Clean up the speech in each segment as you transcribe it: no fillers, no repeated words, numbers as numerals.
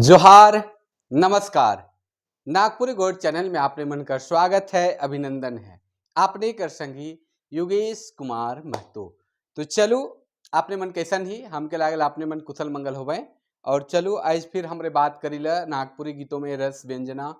जोहार, नमस्कार। नागपुरी गोड चैनल में आपने मन का स्वागत है, अभिनंदन है। आपने कर संगी योगेश कुमार महतो। तो चलू, आपने मन कैसन ही, हमके लागल आपने मन कुशल मंगल होवे। और चलू, आज फिर हमरे बात करीला नागपुरी गीतों में रस व्यंजना,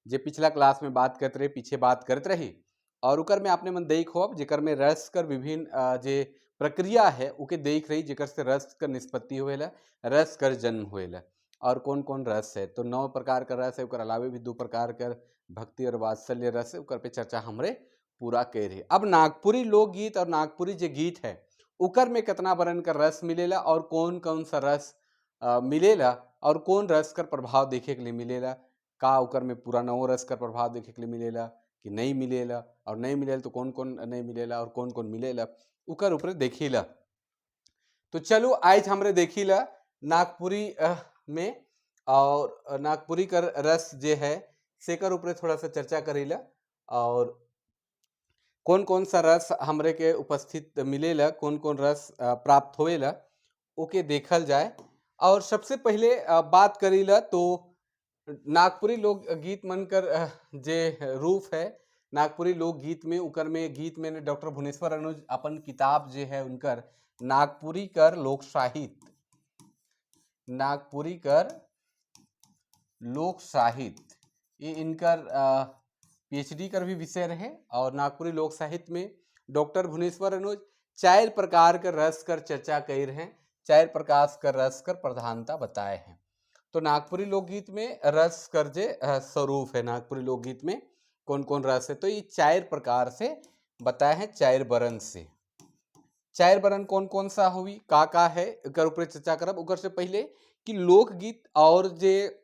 जे पिछला क्लास में बात करते रहे, पीछे बात करते रही। और उकर में आपने मन देख हो, जेकर में रस कर विभिन्न जे प्रक्रिया है उके देख रही, जेकर से रस कर निष्पत्ति होवेला, रस कर जन्म होवेला और कौन कौन रस है। तो 9 प्रकार का रस है, ओकर अलावे भी 2 प्रकार कर भक्ति और वात्सल्य रस है, ओकर पे चर्चा हमरे पूरा कर रही। अब नागपुरी लोकगीत और नागपुरी जो गीत है उकर में कितना बरन कर रस मिलेला और कौन कौन सा रस मिलेला और कौन रस कर प्रभाव देखे के लिए मिलेला, का उकर में पूरा 9 रस कर प्रभाव देखे के लिए मिलेला कि नहीं मिलेला, और नहीं मिलेला तो कौन कौन नहीं मिलेला और कौन कौन मिलेला, उकर ऊपर देखीला। तो चलो, आज हमरे देखीला नागपुरी में और नागपुरी कर रस जे है सेकर ऊपर थोड़ा सा चर्चा करीला और कौन कौन सा रस हमरे के उपस्थित मिलेला, कौन कौन रस प्राप्त होवेला, ओके देखल जाए। और सबसे पहले बात करीला तो नागपुरी लोक गीत मन कर जे रूप है नागपुरी लोक गीत में, उकर में गीत में डॉक्टर भुवनेश्वर अनुज अपन किताब जे है उनकर नागपुरी कर लोक साहित्य, नागपुरी कर लोक साहित्य, ये इनकर पीएचडी कर भी विषय रहे। और नागपुरी लोक साहित्य में डॉक्टर भुवनेश्वर अनुज 4 प्रकार कर रस कर चर्चा कर रहे हैं, 4 प्रकार कर रस कर प्रधानता बताए हैं। तो नागपुरी लोकगीत में रस कर जे स्वरूप है, नागपुरी लोकगीत में कौन कौन रस है, तो ये 4 प्रकार से बताए हैं, 4 वर्ण से। 4 वर्ण कौन कौन सा हुई, का का है, एकर ऊपर चर्चा करब। उकर से पहले कि लोकगीत और जे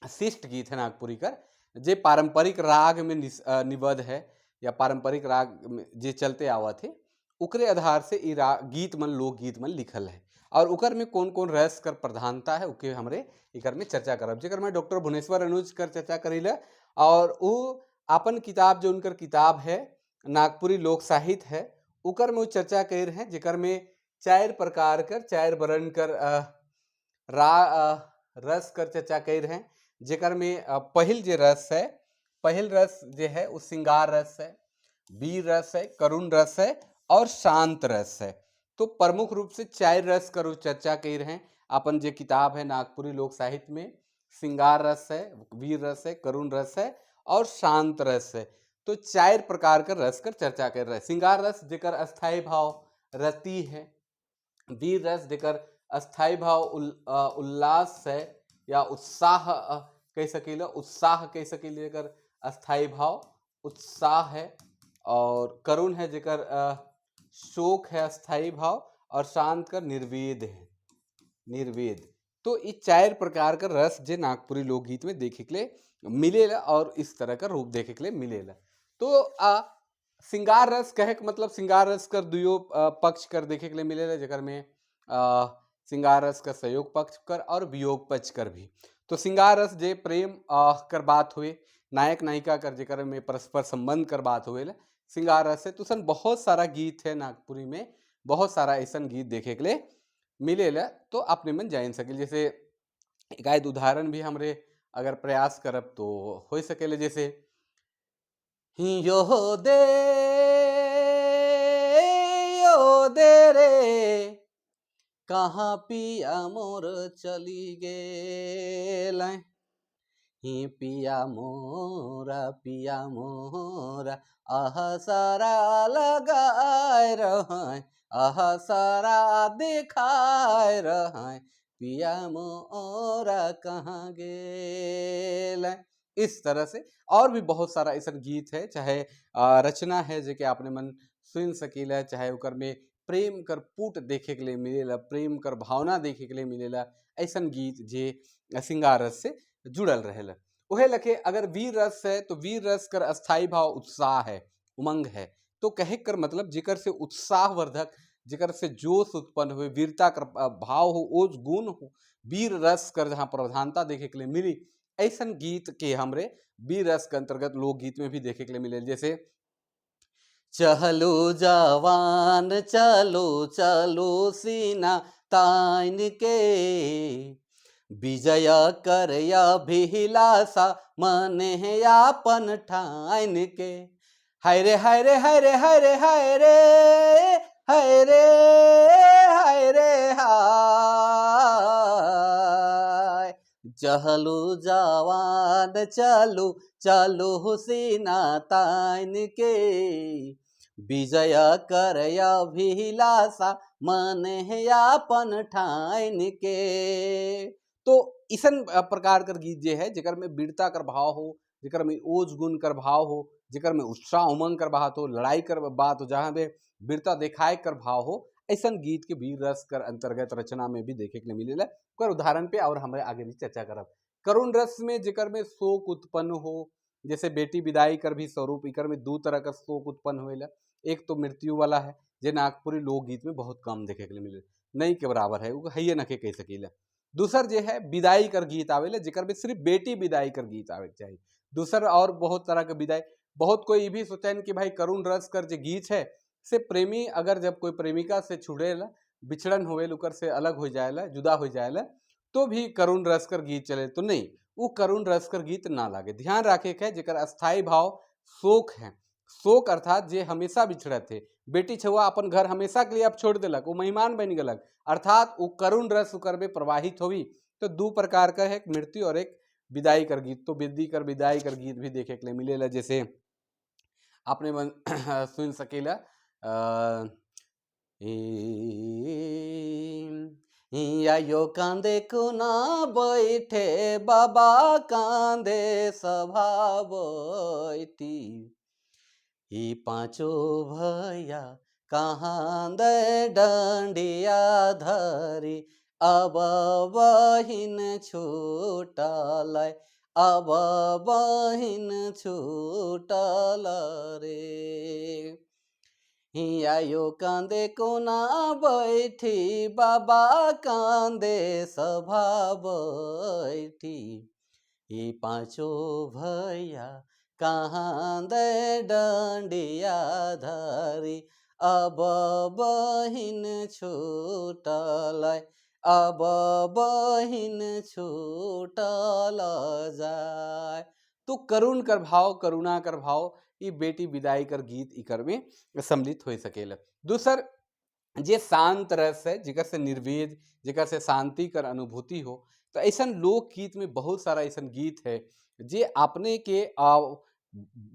शिष्ट गीत है नागपुरी कर, जे पारंपरिक राग में निबद्ध है या पारंपरिक राग में जे चलते आवत है, उकरे आधार से ई गीत मन लोकगीत मन लिखल है और उकर में कौन कौन रस कर प्रधानता है उके हमरे इकर में चर्चा करब। जेकर में डॉक्टर भुवनेश्वर अनुज कर चर्चा करीला और वो अपन किताब जो उनकर किताब है नागपुरी लोक साहित्य है उकर में वो चर्चा कर रहे हैं, जेकर में 4 प्रकार कर 4 वर्ण कर रस कर चर्चा कर रहे हैं। जेकर में पहिल जे रस है, पहिल रस जे है वो श्रृंगार रस है, वीर रस है, करुण रस है और शांत रस है। तो प्रमुख रूप से 4 रस कर वो चर्चा कर रहे हैं अपन जे किताब है नागपुरी लोक साहित्य में। श्रृंगार रस है, वीर रस है, करुण रस है और शांत रस है। तो 4 प्रकार का रस कर चर्चा कर रहे हैं। श्रृंगार रस जेकर अस्थायी भाव रति है, वीर रस जेकर अस्थायी भाव उल्लास है या उत्साह कह सकीला, उत्साह कह सकीले जेकर अस्थायी भाव उत्साह है, और करुण है जेकर शोक है अस्थायी भाव, और शांत कर निर्वेद है, निर्वेद। तो ये 4 प्रकार का रस जे नागपुरी लोकगीत में देखे के लिए मिलेला और इस तरह का रूप देखे के लिए मिलेला। तो श्रृंगार रस कहे के मतलब श्रृंगार रस कर दुयो पक्ष कर देखे के लिए मिलेला, जेकर में श्रृंगार रस का सहयोग पक्ष कर और वियोग पक्ष कर भी। तो श्रृंगार रस जे प्रेम कर बात हुए, नायक नायिका कर जेकर में परस्पर संबंध कर बात हुए, श्रृंगार रस है। तो सन बहुत सारा गीत है नागपुरी में, बहुत सारा ऐसा गीत देखे के लिए मिलेला, तो अपने मन जान सके। जैसे एक आध उदाहरण भी हमरे अगर प्रयास करब तो हो सकेले, जैसे यो दे यो दे रे कहाँ पिया मोर चली गेल, ही पिया मोरा अहसरा लगाए रहे, अहसरा दिखाए रहे, पिया मोरा कहाँ गेल। इस तरह से और भी बहुत सारा ऐसा गीत है, चाहे रचना है जे के आपने मन सुन सकीला, चाहे ओकर में प्रेम कर पुट देखे के लिए मिलेला, प्रेम कर भावना देखे के लिए मिलेला, ऐसा गीत जे श्रृंगार रस से जुड़ल रहेला। उहे लखे अगर वीर रस है तो वीर रस कर अस्थायी भाव उत्साह है, उमंग है। तो कहे कर मतलब जिकर से उत्साहवर्धक, जिकर से जोश उत्पन्न हुए, वीरता कर भाव हो, ओज गुण हो, वीर रस कर जहाँ प्रधानता देखे के लिए मिली, ऐसा गीत के हमरे वीर रस के अंतर्गत लोकगीत में भी देखे के लिए मिले। जैसे चलो जवान चलो चलो सीना तान के, विजय कर अभिलाषा मन है आपन ठान के, हाय रे हाय रे हाय रे हाय रे हाय रे हाय रे हाय रे हाय। चहलू जवान चलू चलू सीना तान के, विजय कर अभिलाषा मन है आपन ठान के। तो इसन प्रकार कर गीत जे है जेकर में वीरता कर भाव हो, जेकर में ओज गुण कर भाव हो, जेकर में उत्साह उमंग कर बात हो, लड़ाई कर बात हो, जहाँ पे वीरता दिखाए कर भाव हो, ऐसन गीत के वीर रस कर अंतर्गत रचना में भी देखे के लिए मिलेला। ओकर उदाहरण पे और हमारे आगे भी चर्चा करब। करुण रस में जेकर में शोक उत्पन्न हो, जैसे बेटी विदाई कर भी स्वरूप, इकर में दो तरह का शोक उत्पन्न होएला। एक तो मृत्यु वाला है जे नागपुरी लोकगीत में बहुत कम देखे के लिए मिले, नहीं के बराबर है, वो है न के कह सकीला। दूसर जे है विदाई कर गीत आवेला, जेकर में सिर्फ बेटी विदाई कर गीत आवे के चाहिए। दूसर और बहुत तरह के विदाई, बहुत कोई ये भी सोचन कि भाई करुण रस कर जे गीत है से प्रेमी अगर जब कोई प्रेमिका से छुड़ेला, बिछड़न होवेल, उकर से अलग हो जाएला, जुदा हो जाएला, तो भी करुण रस कर गीत चले, तो नहीं, वो करुण रस कर गीत ना लागे। ध्यान रखे के जेकर अस्थायी भाव शोक है, शोक अर्थात जे हमेशा बिछड़त थे, बेटी छुआ अपन घर हमेशा के लिए अब छोड़ दिलक, वो मेहमान बन गलक, अर्थात वो करुण रस उकर में प्रवाहित होवी। तो दो प्रकार का है, एक मृत्यु और एक विदाई कर गीत। तो विधि कर विदाई कर गीत भी देखे के लिए मिलेला, जैसे आपने मन सुन सकेला आयो कांदे कुना बैठे बाबा कांदे सभा बैठी, ई पांचो भैया कहाँ दे डंडिया धरी, अब बहिन छूटल, अब बहिन छूटल रे। आयो कांदे कोना बैठी बाबा कांदे सभा बैठी, ई पांचो भैया कहाँ दे डंडिया धरी, अब बहिन छूटल, अब बहिन छूटल जाय। तो करुण कर भाव, करुणा कर भाव, ई बेटी विदाई कर गीत इकर में सम्मिलित हो सकेला। दूसर जे शांत रस है, जेकर से निर्वेद, जेकर से शांति कर अनुभूति हो, तो ऐसा लोकगीत में बहुत सारा ऐसा गीत है जे अपने के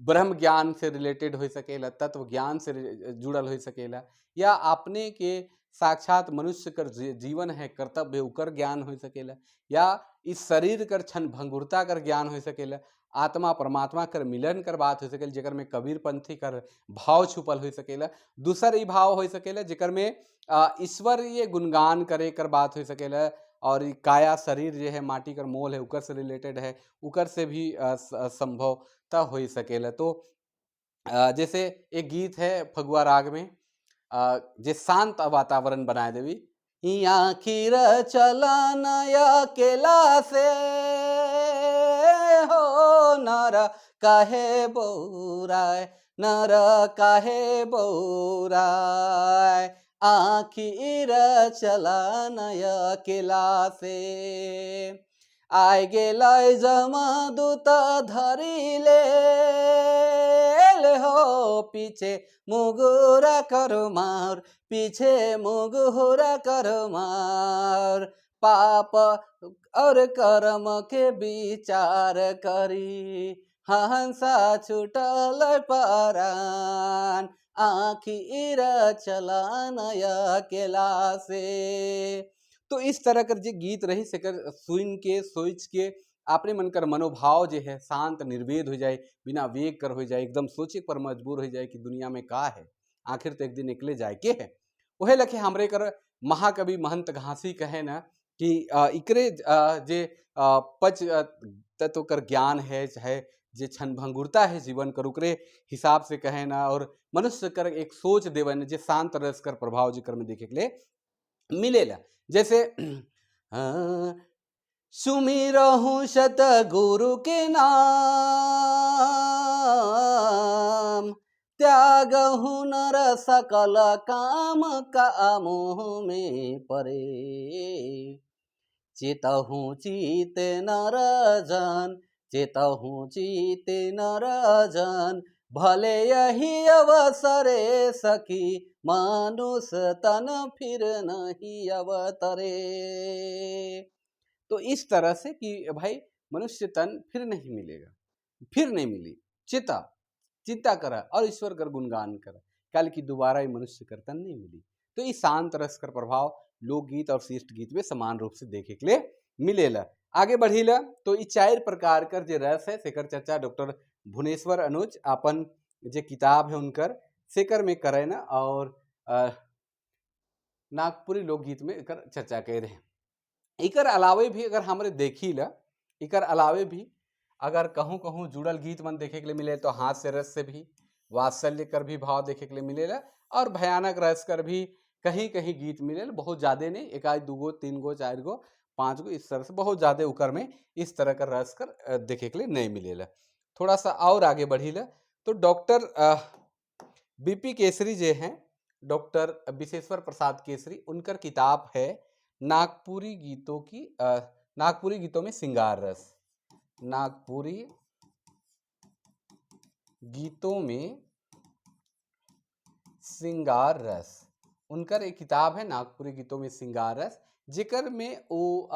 ब्रह्म ज्ञान से रिलेटेड हो सकेला, तत्व ज्ञान से जुड़ल हो सकेला, या अपने के साक्षात मनुष्य कर जीवन है, कर्तव्य उकर ज्ञान हो सकेला, या इस शरीर कर क्षण भंगुरता कर ज्ञान हो सकेला, आत्मा परमात्मा कर मिलन कर बात हो सकेला, जेकर में कबीर पंथी कर भाव छुपल हो सकेला। दूसर ई भाव हो सकेला जेकर में ईश्वरीय गुणगान करे कर बात हो सकेला, और ई काया शरीर जो है माटी कर मोल है उकर से रिलेटेड है, उकर से भी संभवता हो सकेला। तो जैसे एक गीत है फगुआ राग में जे शांत वातावरण बनाए देवी, आखिर चलन अकेला से हो नर काहे बौराय, नर काहे बौराय, आखिर चलन अकेला से। आय गेलै जमदूत धरिले हो, पीछे मुगुरा कर मार, पीछे मुगुरा कर मार, पाप और कर्म के विचार करी, हंसा छूटल परान, आखिर चलन अकेला से। तो इस तरह कर जे गीत रही से कर सुन के सोच के अपने मन कर मनोभाव जे है शांत निर्वेद हो जाए, बिना वेग कर हो जाए, एकदम सोचे पर मजबूर हो जाए कि दुनिया में का है, आखिर तो एक दिन निकले जाए के है। वह लखे हमरे कर महाकवि महंत घासी कहे ना कि इकरे जे पच तत्व कर ज्ञान है, चाहे जे क्षण भंगुरता है जीवन कर उकरे हिसाब से कहे ना, और मनुष्य कर एक सोच देवन जे शांत रस कर प्रभाव जिकर में देखे के लिए मिलेला। जैसे सुमिरहु सत गुरु के नाम, त्यागहु नर सकल काम का मोह में परे, चेतहु चित नरजन, चेतहु चित नरजन, भले यही अवसरे सखी, मानुष तन फिर नहीं अवतरे। तो इस तरह से कि भाई, मनुष्य तन फिर नहीं मिलेगा, फिर नहीं मिली। चिता चिंता कर और ईश्वर कर गुणगान कर, कल की दोबारा ही मनुष्य कर तन नहीं मिली। तो ये शांत रस कर प्रभाव लोकगीत और शिष्ट गीत में समान रूप से देखे के लिए मिलेला। आगे बढ़ीला तो ये चार प्रकार कर जे रस है, सेकर चर्चा डॉक्टर भुवनेश्वर अनुज अपन जे किताब है उनकर, सेकर में करे ना और नागपुरी लोकगीत में एकर चर्चा करे रहे। एकर अलावे भी अगर हमरे देखी ला, एकर अलावे भी अगर कहूँ कहूँ जुड़ल गीत मन देखे के लिए मिले तो हास्य रस से भी, वात्सल्य कर भी भाव देखे के लिए मिलेला और भयानक रस कर भी कहीं कहीं गीत मिले, बहुत ज़्यादा नहीं, एक आध दो गो, तीन गो, चार गो, पाँच गो, इस तरह से बहुत ज़्यादा उकर में इस तरह का रस कर देखे के लिए नहीं मिलेला। थोड़ा सा और आगे बढ़ीला तो डॉक्टर बीपी केसरी जे हैं, डॉक्टर विशेश्वर प्रसाद केसरी, उनकर किताब है नागपुरी गीतों की, नागपुरी गीतों में सिंगार रस, नागपुरी गीतों में सिंगार रस। उनकर एक किताब है नागपुरी गीतों में सिंगार रस, जेकर में वो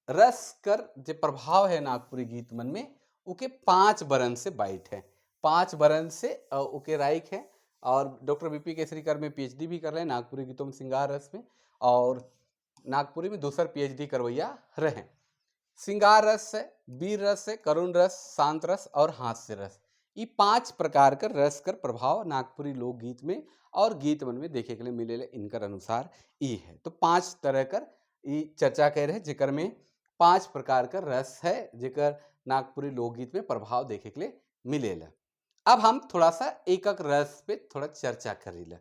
रस कर जो प्रभाव है नागपुरी गीत मन में, उके 5 बरन से बाइट है, 5 बरन से उके राइक है। और डॉक्टर बीपी केसरी कर में पीएचडी भी कर रहे हैं नागपुरी गीतों में सिंगार रस में और नागपुरी में दूसर पीएचडी करवैया रहे। सिंगार रस है, वीर रस है, करुण रस, शांत रस और हास्य रस, ये 5 प्रकार कर रस कर प्रभाव नागपुरी लोकगीत में और गीत मन में देखे के लिए मिले इनकर अनुसार ई है। तो 5 तरह कर ई चर्चा कर रहे, जेकर में 5 प्रकार का रस है जेकर नागपुरी लोकगीत में प्रभाव देखे के लिए मिलेला। अब हम थोड़ा सा एकक रस पे थोड़ा चर्चा करीला।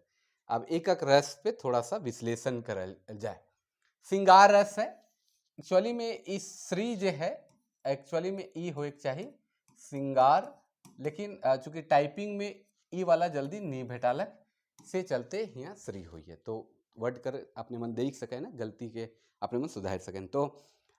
अब एकक रस पे थोड़ा सा विश्लेषण करल जाए। सिंगार रस है, एक्चुअली में इस श्री जे है, एक्चुअली में ई होए के चाही सिंगार, लेकिन चूंकि टाइपिंग में ई वाला जल्दी नहीं भेटालक से चलते यहाँ श्री हुई है। तो वर्ड कर अपने मन देख सके ना, गलती के अपने मन सुधार सकें। तो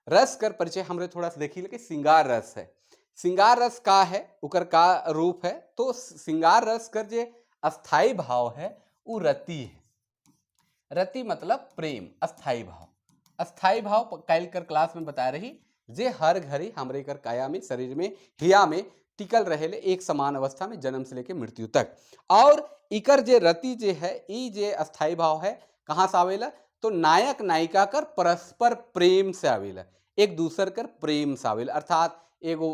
रस कर परिचय हमरे थोड़ा सा देखी कि सिंगार रस है। सिंगार रस का है, उकर का रूप है? तो सिंगार रस कर जे अस्थाई भाव है वो रति है। रति मतलब प्रेम, अस्थाई भाव। अस्थाई भाव कल कर क्लास में बता रही जे हर घड़ी हमरे कर काया में, शरीर में, हिया में टिकल रहेले एक समान अवस्था में जन्म से लेके मृत्यु तक। और इकर जे रति जे है, ई जे अस्थाई भाव है, कहाँ से आवेला? तो नायक नायिका कर परस्पर प्रेम से आवेला, एक दूसर कर प्रेम से आवेला। अर्थात एगो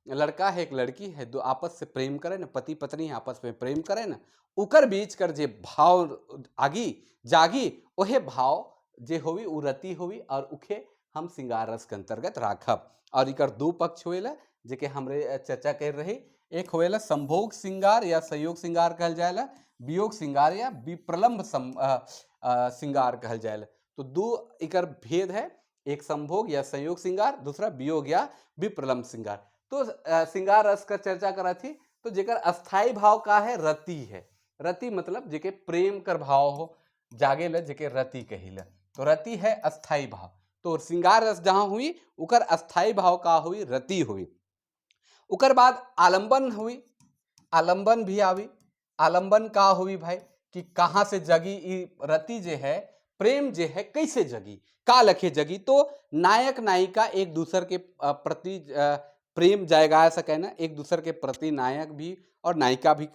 लड़का है, एक लड़की है, दो आपस से प्रेम करे ना, पति पत्नी आपस में प्रेम करे ना, उकर बीच कर जे भाव आगी जागी, ओहे भाव जे होवी उ रति होवी और उखे हम सिंगार रस के अंतर्गत राखब। और इकर दो पक्ष होवेला जेके हमरे चर्चा कर रही। एक होवेला संभोग सिंगार या संयोग सिंगार कहल जाएला, वियोग सिंगार या विप्रलंब सिंगार कहल जाएला। तो दो इकर भेद है, एक संभोग या संयोग सिंगार, दूसरा वियोग या विप्रलंब सिंगार। तो सिंगार रस का चर्चा करा थी, तो जेकर अस्थाई भाव का है रति है। रति मतलब जेके प्रेम कर भाव हो जागे ल, जेके रति कहिला। तो रति है अस्थाई भाव। तो सिंगार रस जहां हुई उकर अस्थाई भाव का हुई रति हुई। उकर बाद आलंबन हुई, आलंबन भी आवी। आलंबन का हुई भाई कि कहाँ से जगी ई रति जे है, प्रेम जे है, कैसे जगी, का लखे जगी? तो नायक नायिका एक दूसर के प्रति प्रेम जाएगा सके ना, एक दूसर के प्रति नायक भी और नायिका भी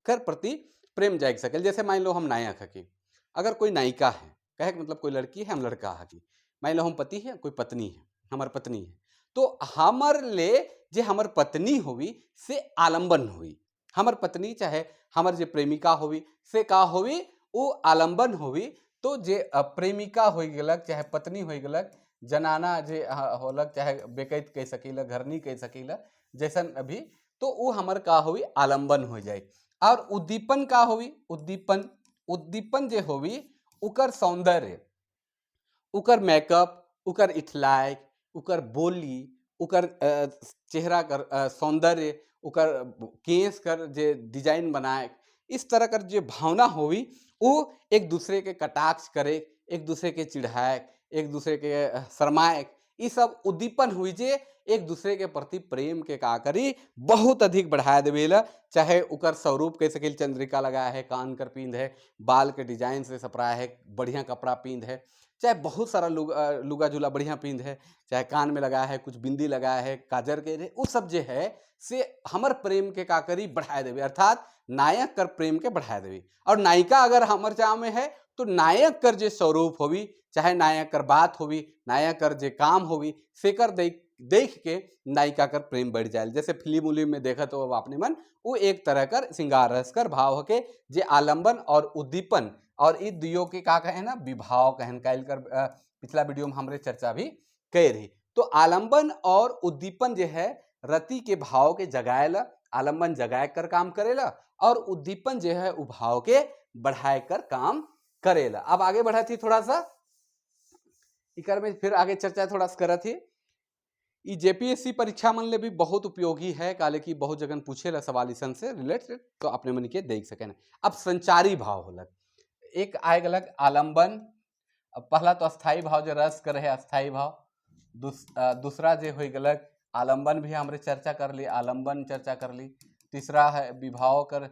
कर प्रति प्रेम जाग सके। जैसे मान लो हम नायक हकी, अगर कोई नायिका है, कहे के मतलब कोई लड़की है, हम लड़का हकी, मान लो हम पति है, कोई पत्नी है, हमार पत्नी है, तो हमर ले जे हमर पत्नी होवी से आलंबन हुई। हमर पत्नी चाहे हमर जे प्रेमिका होवी से का होवी, वो आलंबन होवी। तो जे प्रेमिका हो गलक चाहे पत्नी हो गलक, जनाना जे होलक, चाहे बेकैत कह सकीला, घरनी कह सकीला, जैसन अभी, तो वो हमर का होवी, आलंबन हो जाए। और उद्दीपन का होवी? उद्दीपन, उद्दीपन जे होवी उकर सौंदर्य, उकर मेकअप, उकर इठलाय, उकर बोली, उकर चेहरा कर सौंदर्य, उकर केस कर जे डिजाइन बनाए, इस तरह कर जे भावना होवी वो एक दूसरे के कटाक्ष करे, एक दूसरे के चिढ़ाए। एक दूसरे के शरमाए, ये सब उद्दीपन हुई जे एक दूसरे के प्रति प्रेम के का करी बहुत अधिक बढ़ाए देवेला। चाहे उकर स्वरूप कह सकेल, चंद्रिका लगाया है, कान कर पींद है, बाल के डिजाइन से सपराया है, बढ़िया कपड़ा पींद है, चाहे बहुत सारा लुगा जुला बढ़िया पींद है, चाहे कान में लगाया है, कुछ बिंदी लगाया है, काजर के, वो सब जे है से हमर प्रेम के का करी बढ़ाए देवे, अर्थात नायक कर प्रेम के बढ़ाए देवे। और नायिका अगर हमर चाव में है तो नायक कर जे स्वरूप होवी, चाहे नायक कर बात होवी, नायक कर जे काम होवी, सेकर देख देख के नायिका कर प्रेम बढ़ जाए। जैसे फिल्म उलिम में देखत हो अपने मन, वो एक तरह कर श्रृंगार रस कर भाव होके जे आलंबन और उद्दीपन और इ दुइयो के का कहे ना विभाव कहन। काइल कर पिछला वीडियो में हमरे चर्चा भी कई रही। तो आलंबन और उद्दीपन जो है रति के भाव के जगाएला, आलंबन जगाए कर काम करेला और उद्दीपन जो है उ भाव के बढ़ाए कर काम करेला। अब आगे बढ़ा थी थोड़ा सा इकर में फिर आगे चर्चा थोड़ा सा करत थी। ई जेपीएससी परीक्षा मन ले भी बहुत उपयोगी है, काले की बहुत जगह पूछेला सवाल इसन से रिलेटेड, तो अपने मन के देख सकें। अब संचारी भाव होलक, एक आए गलक आलंबन। अब पहला तो अस्थाई भाव जो रस कर है अस्थाई भाव, दूसरा जे हो गलक आलंबन भी हमरे चर्चा कर ली, आलंबन चर्चा कर ली। तीसरा है विभाव कर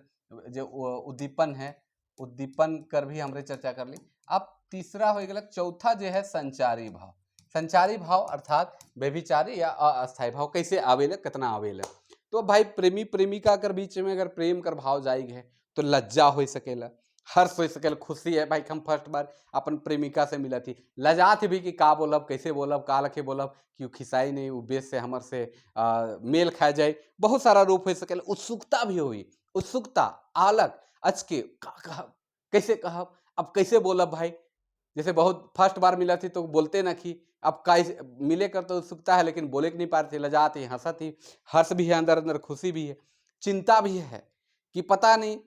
जो उद्दीपन है, उद्दीपन कर भी हमरे चर्चा कर ली। अब तीसरा हो गलक, चौथा जो है संचारी भाव। संचारी भाव अर्थात व्यभिचारी या अस्थायी भाव कैसे आवेला, कितना आवेला। तो भाई प्रेमी प्रेमिका कर बीच में अगर प्रेम कर भाव जाएग है तो लज्जा हो सकेला, हर्ष हो सकेला, खुशी है भाई हम फर्स्ट बार अपन प्रेमिका से मिला थी, लजात भी कि का बोलब, कैसे बोलब, का लखे बोलब कि खिसाई नहीं, वो बेस से हमर से मेल खा जाए, बहुत सारा रूप हो सकेला। उत्सुकता भी हुई, उत्सुकता आलक अचके का कहब, कैसे कहब, अब कैसे बोलब भाई, जैसे बहुत फर्स्ट बार मिला थी तो बोलते न थी, अब कैसे मिले कर तो उत्सुकता है लेकिन बोले के नहीं पाते, लजाती हंसत ही, हर्ष भी है अंदर अंदर, खुशी भी है, चिंता भी है कि पता नहीं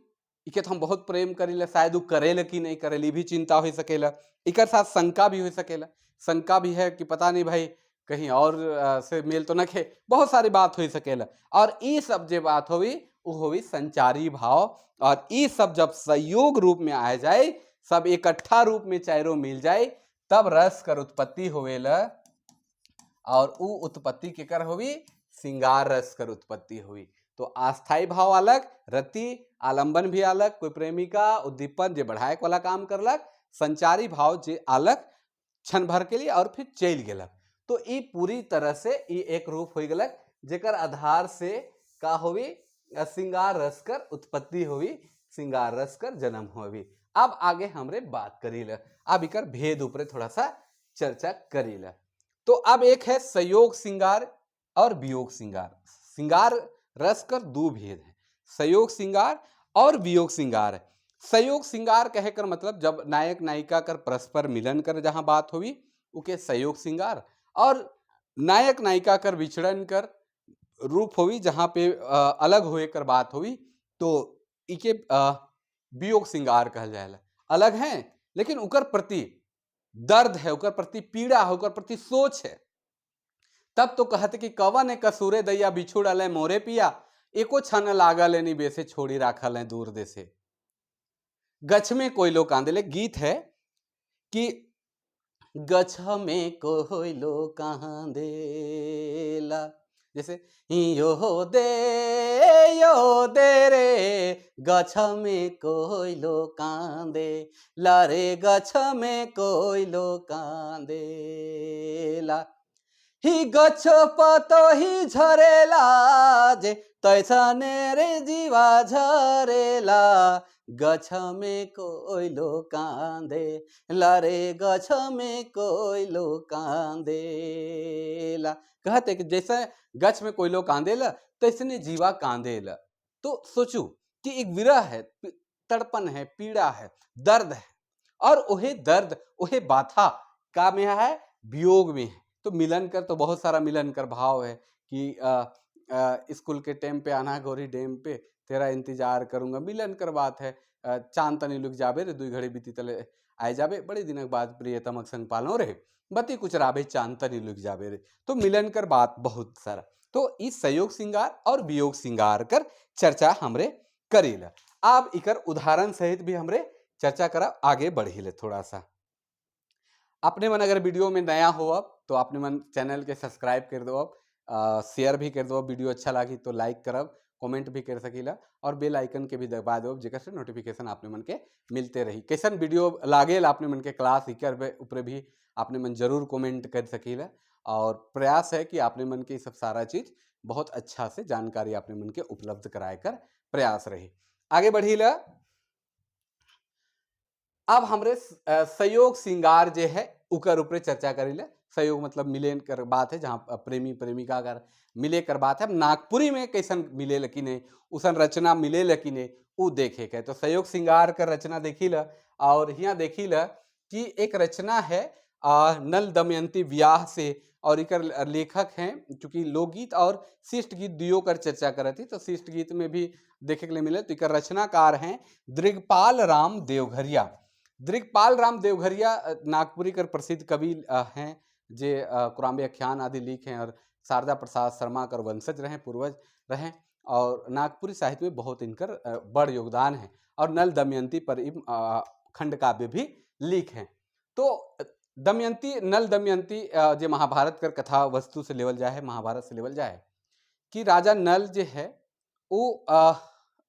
इके तो हम बहुत प्रेम करीले, शायद वो करेले कि नहीं करेली, भी चिंता हो सकेला। इकर साथ शंका भी हो सकेला, शंका भी है कि पता नहीं भाई कहीं और से मेल तो न खे, बहुत सारी बात हो सकेला। और ये सब जो बात होई वो होई संचारी भाव। और ये सब जब संयोग रूप में आ जाए, सब इकट्ठा रूप में चारों मिल जाए, तब रस कर उत्पत्ति होवेला। और उ उत्पत्ति केकर होवी, श्रृंगार रस कर उत्पत्ति हुई। तो अस्थाई भाव अलग, रति आलंबन भी अलग, कोई प्रेमिका उद्दीपन जे बढ़ाए वाला काम करलक, संचारी भाव जे अलग क्षण भर के लिए और फिर चल गेलक। तो ई पूरी तरह से ई एक रूप हो गलक जेकर आधार से का होवी, श्रृंगार रस कर उत्पत्ति होवी, श्रृंगार रस कर जन्म होवी। अब आगे हमरे बात करीला, अब इकर भेद ऊपर थोड़ा सा चर्चा करीला। तो अब एक है संयोग श्रृंगार और वियोग श्रृंगार। श्रृंगार रस कर दो भेद है, संयोग श्रृंगार और वियोग श्रृंगार। संयोग श्रृंगार कहे कर मतलब जब नायक नायिका कर परस्पर मिलन कर जहां बात हुई उके संयोग श्रृंगार, और नायक नायिका कर विछड़न कर रूप हुई जहां पे अलग हुए कर बात हुई तो इके वियोग श्रृंगार कहल जाएला। अलग हैं लेकिन उकर प्रति दर्द है, उकर प्रति पीड़ा है, उकर प्रति सोच है। तब तो कहते कि कवन कसूरे दैया बिछुड़ल है मोरे पिया, एको क्षण लागल है नी बेसे छोड़ी राखल है दूर देसे। गछ में कोयलो कांदले गीत है कि गछ में कोयलो कांदेला, जैसे यो दे रे गछ में कोयलो कांदे ला रे गछ में कोयलो कांदेला, ही गछ पतो ही झरेला जे तैसने रे जीवा झरेला, गछ में कोयलो कांदे ला रे गछ में कोयलो कांदेला। कहते कि जैसे गछ में कोयलो कांदेला तैसने जीवा कांदेला। तो सोचू कि एक विरह है, तड़पन है, पीड़ा है, दर्द है, और वही दर्द वही बाथा का में है, वियोग में है। तो मिलन कर तो बहुत सारा मिलन कर भाव है कि स्कूल के टाइम पे आना गोरी डैम पे तेरा इंतजार करूंगा, मिलन कर बात है। चांद तनी लुक जाबे रे दुई घड़ी बीती तले आए जाबे, बड़े दिनक बाद प्रियतमक संग पालो रे बती कुछ राबे चांद तनी लुक जाबे रे। तो मिलन कर बात बहुत सारा। तो इस संयोग श्रृंगार और वियोग श्रृंगार कर चर्चा हमरे करीला। अब इकर उदाहरण सहित भी हमरे चर्चा करा आगे बढ़ीले थोड़ा सा। अपने मन अगर वीडियो में नया हो अब तो अपने मन चैनल के सब्सक्राइब कर दो, अब शेयर भी कर दो, वीडियो अच्छा लगी तो लाइक करब, कमेंट भी कर सकीला और बेल आइकन के भी दबा दो, जेकर से नोटिफिकेशन आपने मन के मिलते रही। कैसन वीडियो लागेल आपने मन के क्लास इकर ऊपर भी आपने मन जरूर कमेंट कर सकीला। और प्रयास है कि आपने मन के सब सारा चीज़ बहुत अच्छा से जानकारी आपने मन के उपलब्ध कराए कर प्रयास रही। आगे बढ़ीला, अब हमरे संयोग श्रृंगार जे है उकर ऊपर चर्चा करीले। संयोग मतलब मिले कर बात है, जहाँ प्रेमी प्रेमिका कर मिले कर बात है। अब नागपुरी में कैसन मिले कि नहीं, उसन रचना मिले कि नहीं, उ देखे के। तो संयोग श्रृंगार कर रचना देखी ल और यहाँ देखी ल कि एक रचना है नल दमयंती ब्याह से, और इकर लेखक हैं, चूँकि लोकगीत और शिष्ट गीत दुयो कर चर्चा करत थी तो शिष्ट गीत में भी देखे के लिए मिले। तो इकर रचनाकार हैं दृगपाल राम देवघरिया। दृगपाल राम देवघरिया नागपुरी कर प्रसिद्ध कवि हैं, जे कुराम्बे आख्यान आदि लिखे हैं और शारदा प्रसाद शर्मा कर वंशज रहे, पूर्वज रहे और नागपुरी साहित्य में बहुत इनकर बड़ योगदान है। और नल दमयंती पर खंड काव्य भी लिख हैं। तो दमयंती, नल दमयंती जे महाभारत कर कथा वस्तु से लेवल जाए है, महाभारत से लेवल जाए कि राजा नल जे है वो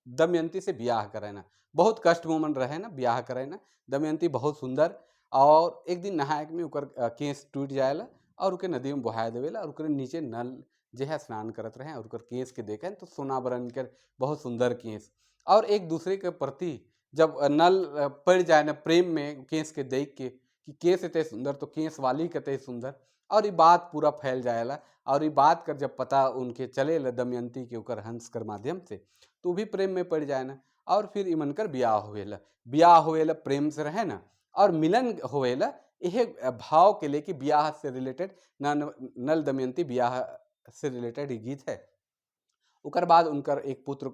दमयंती से ब्याह करे ना, बहुत कष्ट मोमन रहे ना ब्याह करे ना। दमयंती बहुत सुंदर और एक दिन नहाए में उकर केस टूट जाएला और उके नदी में बहा देवेला और उकर नीचे नल जे है स्नान करत रहे और उकर केस के देखें तो सोना बरन कर बहुत सुंदर केस। और एक दूसरे के प्रति जब नल पड़ जाए ना प्रेम में केस के देख के कि केस इतने सुंदर तो केस वाली कते सुंदर, और ये बात पूरा फैल जाएला। और ये बात कर जब पता उनके चले ला दमयंती के उकर हंस कर माध्यम से तो भी प्रेम में पड़ जाए ना। और फिर इमन कर ब्याह होवेला, ब्याह होवेला प्रेम से रहे ना और मिलन होवेला, यह भाव के लेके ब्याह से रिलेटेड नल दमयंती ब्याह से रिलेटेड गीत है। उकर बाद उनकर एक पुत्र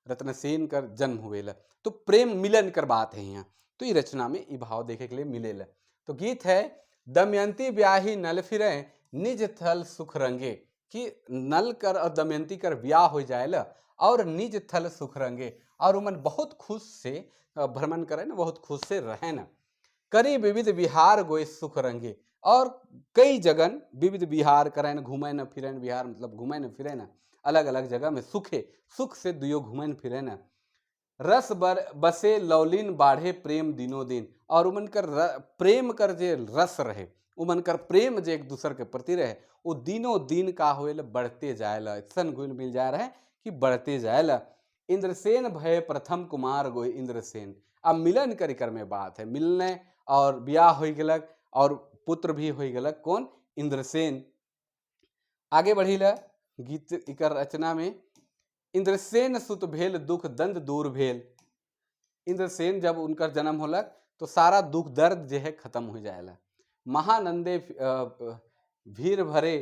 रत्नसेन कर जन्म होवेला। तो प्रेम मिलन कर बात है यहाँ, तो ये रचना में ये भाव देखे के लिए मिलेला। तो गीत है दमयंती ब्याही नल फिरे निज थल सुख रंगे, कि नल कर और दमयंती कर ब्याह हो जाएला और निज थल सुख रंगे, और उमन बहुत खुश से भ्रमण करे ना, बहुत खुश से रहे ना। करी विविध विहार गोए सुख रंगे, और कई जगन विविध विहार करें, घूमे न फिरें, विहार मतलब घूमे न फिरे न, अलग अलग जगह में सुखे सुख से दुयो घूमे न फिरे न। रस बर बसे लौलिन बाढ़े प्रेम दिनों दिन, और उमन कर प्रेम कर जे रस रहे, उमन कर प्रेम जे एक दूसर के प्रति रहे वो दिनों दिन का होएला बढ़ते जाएला, ऐसन गुण मिल जा रहे कि बढ़ते जाएला। इंद्रसेन भय प्रथम कुमार गोए इंद्रसेन। अब मिलन कर कर में बात है, मिलने और ब्याह हो गलक और पुत्र भी हो गलक, कौन? इंद्रसेन। आगे बढ़ीला गीत इकर रचना में, इंद्रसेन सुत भेल दुख दंद दूर भेल। इंद्रसेन जब उनकर जन्म होलक तो सारा दुख दर्द जो है खत्म हो जाएला। महानंदे भीड़ भरे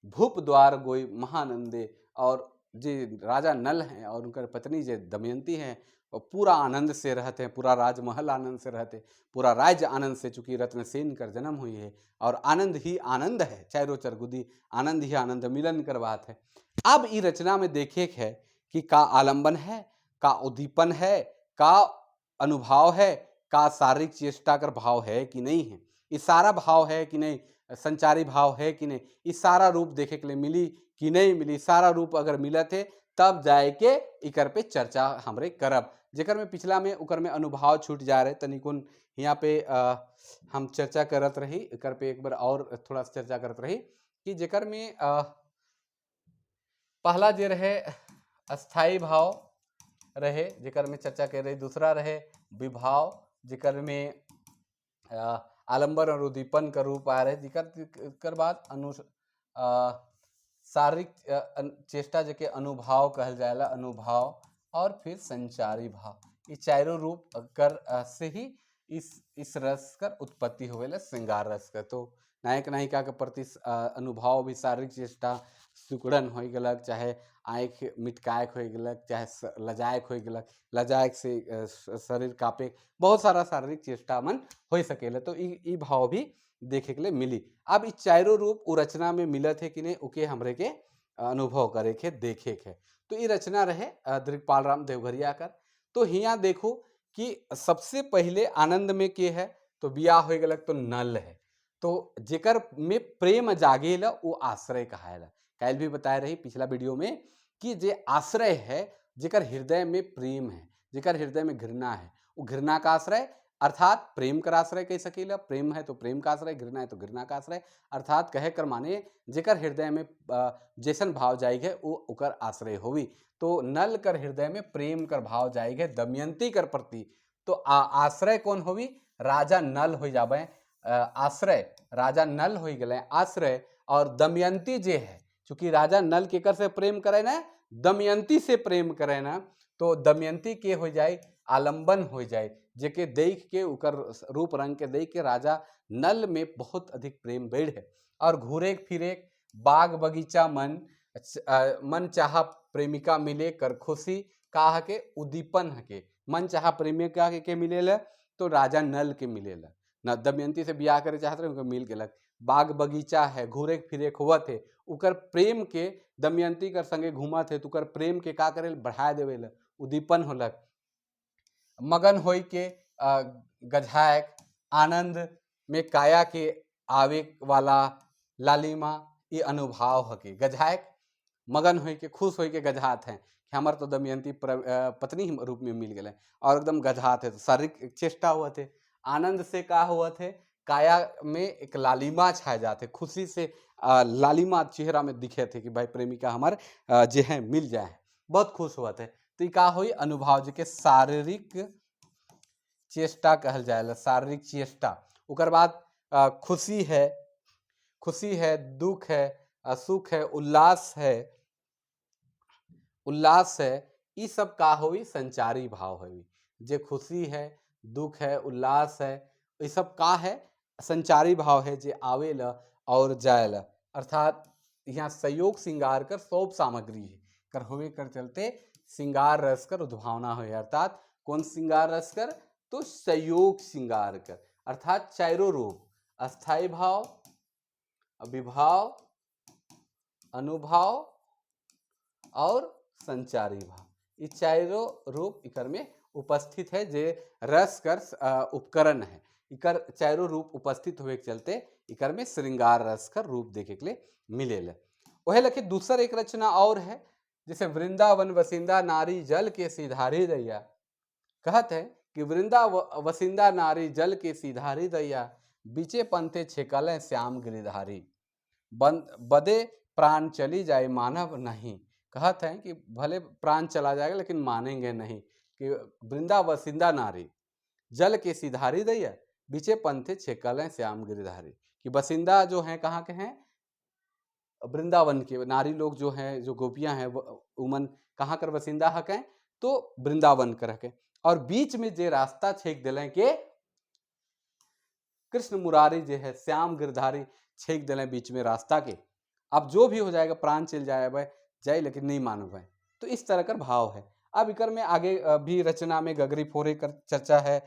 भूप द्वार गोई महानंदे, और जे राजा नल हैं और उनकर पत्नी जे दमयंती हैं और पूरा आनंद से रहते हैं, पूरा राजमहल आनंद से रहते, पूरा राज्य आनंद से, चूँकि रत्नसेन कर जन्म हुई है और आनंद ही आनंद है, चारों चरगुदी आनंद ही आनंद मिलन कर बात है। अब ई रचना में देखे है कि का आलंबन है, का उद्दीपन है, का अनुभाव है, का शारीरिक चेष्टा कर भाव है कि नहीं है, ये सारा भाव है कि नहीं, संचारी भाव है कि नहीं, ये सारा रूप देखे के लिए मिली कि नहीं मिली। सारा रूप अगर मिलत है तब जाए के इकर पे चर्चा हमरे करब। जेकर में पिछला में उकर में अनुभाव छूट जा रहे तनिकुन यहाँ पे हम चर्चा करत रही, इकर पे एक बार और थोड़ा सा चर्चा करत रही कि जेकर में पहला जे रहे अस्थाई भाव रहे जेकर में चर्चा कर रही, दूसरा रहे विभाव जेकर में आलंबन और उद्दीपन का रूप आ रहे, जेकर कर बाद अनु शारीरिक चेष्टा जेके अनुभाव कहल जाएला, अनुभाव, और फिर संचारी भाव। ये चारों रूप कर से ही इस रस कर उत्पत्ति होवेला, श्रृंगार रस का। तो नायक नायिका के प्रति अनुभाव भी शारीरिक चेष्टा सिकुड़न हो गलक, चाहे आँख मिटकायक हो गलक, चाहे लजायक हो गलक, लजायक से शरीर कापे, बहुत सारा शारीरिक चेष्टा मन हो सकेला। तो ई भाव भी देखे के लिए मिली। अब इस चारों रूप उ रचना में मिलत है कि नहीं, ओके हमरे के अनुभव करे के देखे के। तो ये रचना रहे दृगपाल राम देवघरिया कर। तो हिया देखो कि सबसे पहले आनंद में के है, तो तो बियाह हो गलक तो नल है। तो जेकर में प्रेम जागेला वो आश्रय कहाएला। काल भी बताए रही पिछला वीडियो में कि जे आश्रय है, जेकर हृदय में प्रेम है, जेकर हृदय में घृणा है, वो घृणा का आश्रय अर्थात प्रेम का आश्रय कह सकीला। प्रेम है तो प्रेम का आश्रय, घृणा है तो घृणा का आश्रय। अर्थात कहे कर माने जेकर हृदय में जैसन भाव जाएगा वो उकर आश्रय होवी। तो नल कर हृदय में प्रेम कर भाव जाएगा दमयंती कर प्रति, तो आश्रय कौन होवी? राजा नल हो जावे। आश्रय राजा नल हो गए आश्रय। और दमयंती जे है, चूंकि राजा नल केकर से प्रेम करे ना, दमयंती से प्रेम करे ना, तो दमयंती के हो जाए आलंबन हो जाए, जेके देख के उकर रूप रंग के देख के राजा नल में बहुत अधिक प्रेम बढ़ है। और घूरे फिरे बाग बगीचा मन मन चाह प्रेमिका मिले कर खुशी का हके उद्दीपन हके। मन चाह प्रेमिका के मिले तो राजा नल के मिले न, दमयंती से ब्याह करे चाहते रहे उनका मिल गलक। बाग बगीचा है, घूरे फिरे होवत है, उकर प्रेम के दमयंती कर संगे घूमत है तो उकर प्रेम के का करे बढ़ा देवे, उद्दीपन होलक। मगन होई के गझायक आनंद में काया के आवे वाला लालिमा ये अनुभाव हके। गझायक मगन होई के खुश होई के गझात हैं कि हमार तो दमयंती पत्नी रूप में मिल गए और एकदम गझात है, तो शारीरिक चेष्टा हुआ थे। आनंद से का हुआ थे, काया में एक लालिमा छा जाते, खुशी से लालिमा चेहरा में दिखे थे कि भाई प्रेमिका हमार जे है मिल जाए, बहुत खुश हुआ थे। तो का हुई अनुभाव जी के शारीरिक चेष्टा कहल जाए, शारीरिक चेष्टा। उकर बाद खुशी है, खुशी है, दुख है, सुख है, उल्लास है, उल्लास है, ये सब का होई संचारी भाव होई। जे खुशी है, दुख है, उल्लास है, ये सब का है संचारी भाव है, जे आवेला और जाएला। अर्थात यहाँ संयोग श्रृंगार कर सोप सामग्री है कर होवे कर चलते श्रृंगार रस कर उद्भावना हो। अर्थात कौन श्रृंगार रस कर? तो संयोग श्रृंगार कर। अर्थात चारों रूप अस्थाई भाव, अभिभाव, अनुभाव और संचारी भाव, ये चारों रूप इकर में उपस्थित है, जे रस कर उपकरण है। इकर चारों रूप उपस्थित हुए के चलते इकर में श्रृंगार रस कर रूप देखे के लिए मिलेला। वह लखे दूसर एक रचना और है, जैसे वृंदावन वसिंदा नारी जल के सिधारी दैया। कहत है कि वृंदा वसिंदा नारी जल के सिधारी दैया, बीचे पंथे छेकल श्याम गिरिधारी, बदे प्राण चली जाए मानव नहीं। कहत है कि भले प्राण चला जाएगा लेकिन मानेंगे नहीं कि वृंदा वसिंदा नारी जल के सिधारी दैया, बीचे पंथे छेकल श्याम गिरिधारी। कि बसिंदा जो है कहाँ के हैं? वृंदावन के नारी लोग जो हैं, जो गोपियां हैं, उमन कहाँ कर बसिंदा हक हैं? तो वृंदावन कर हके। और बीच में जे रास्ता छेक दिले के कृष्ण मुरारी जे है श्याम गिरधारी छेक दिले बीच में रास्ता के, अब जो भी हो जाएगा प्राण चल जाए भाई जाए लेकिन नहीं मानो भाई। तो इस तरह का भाव है। अब इकर में आगे भी रचना में गगरी फोरे कर चर्चा है।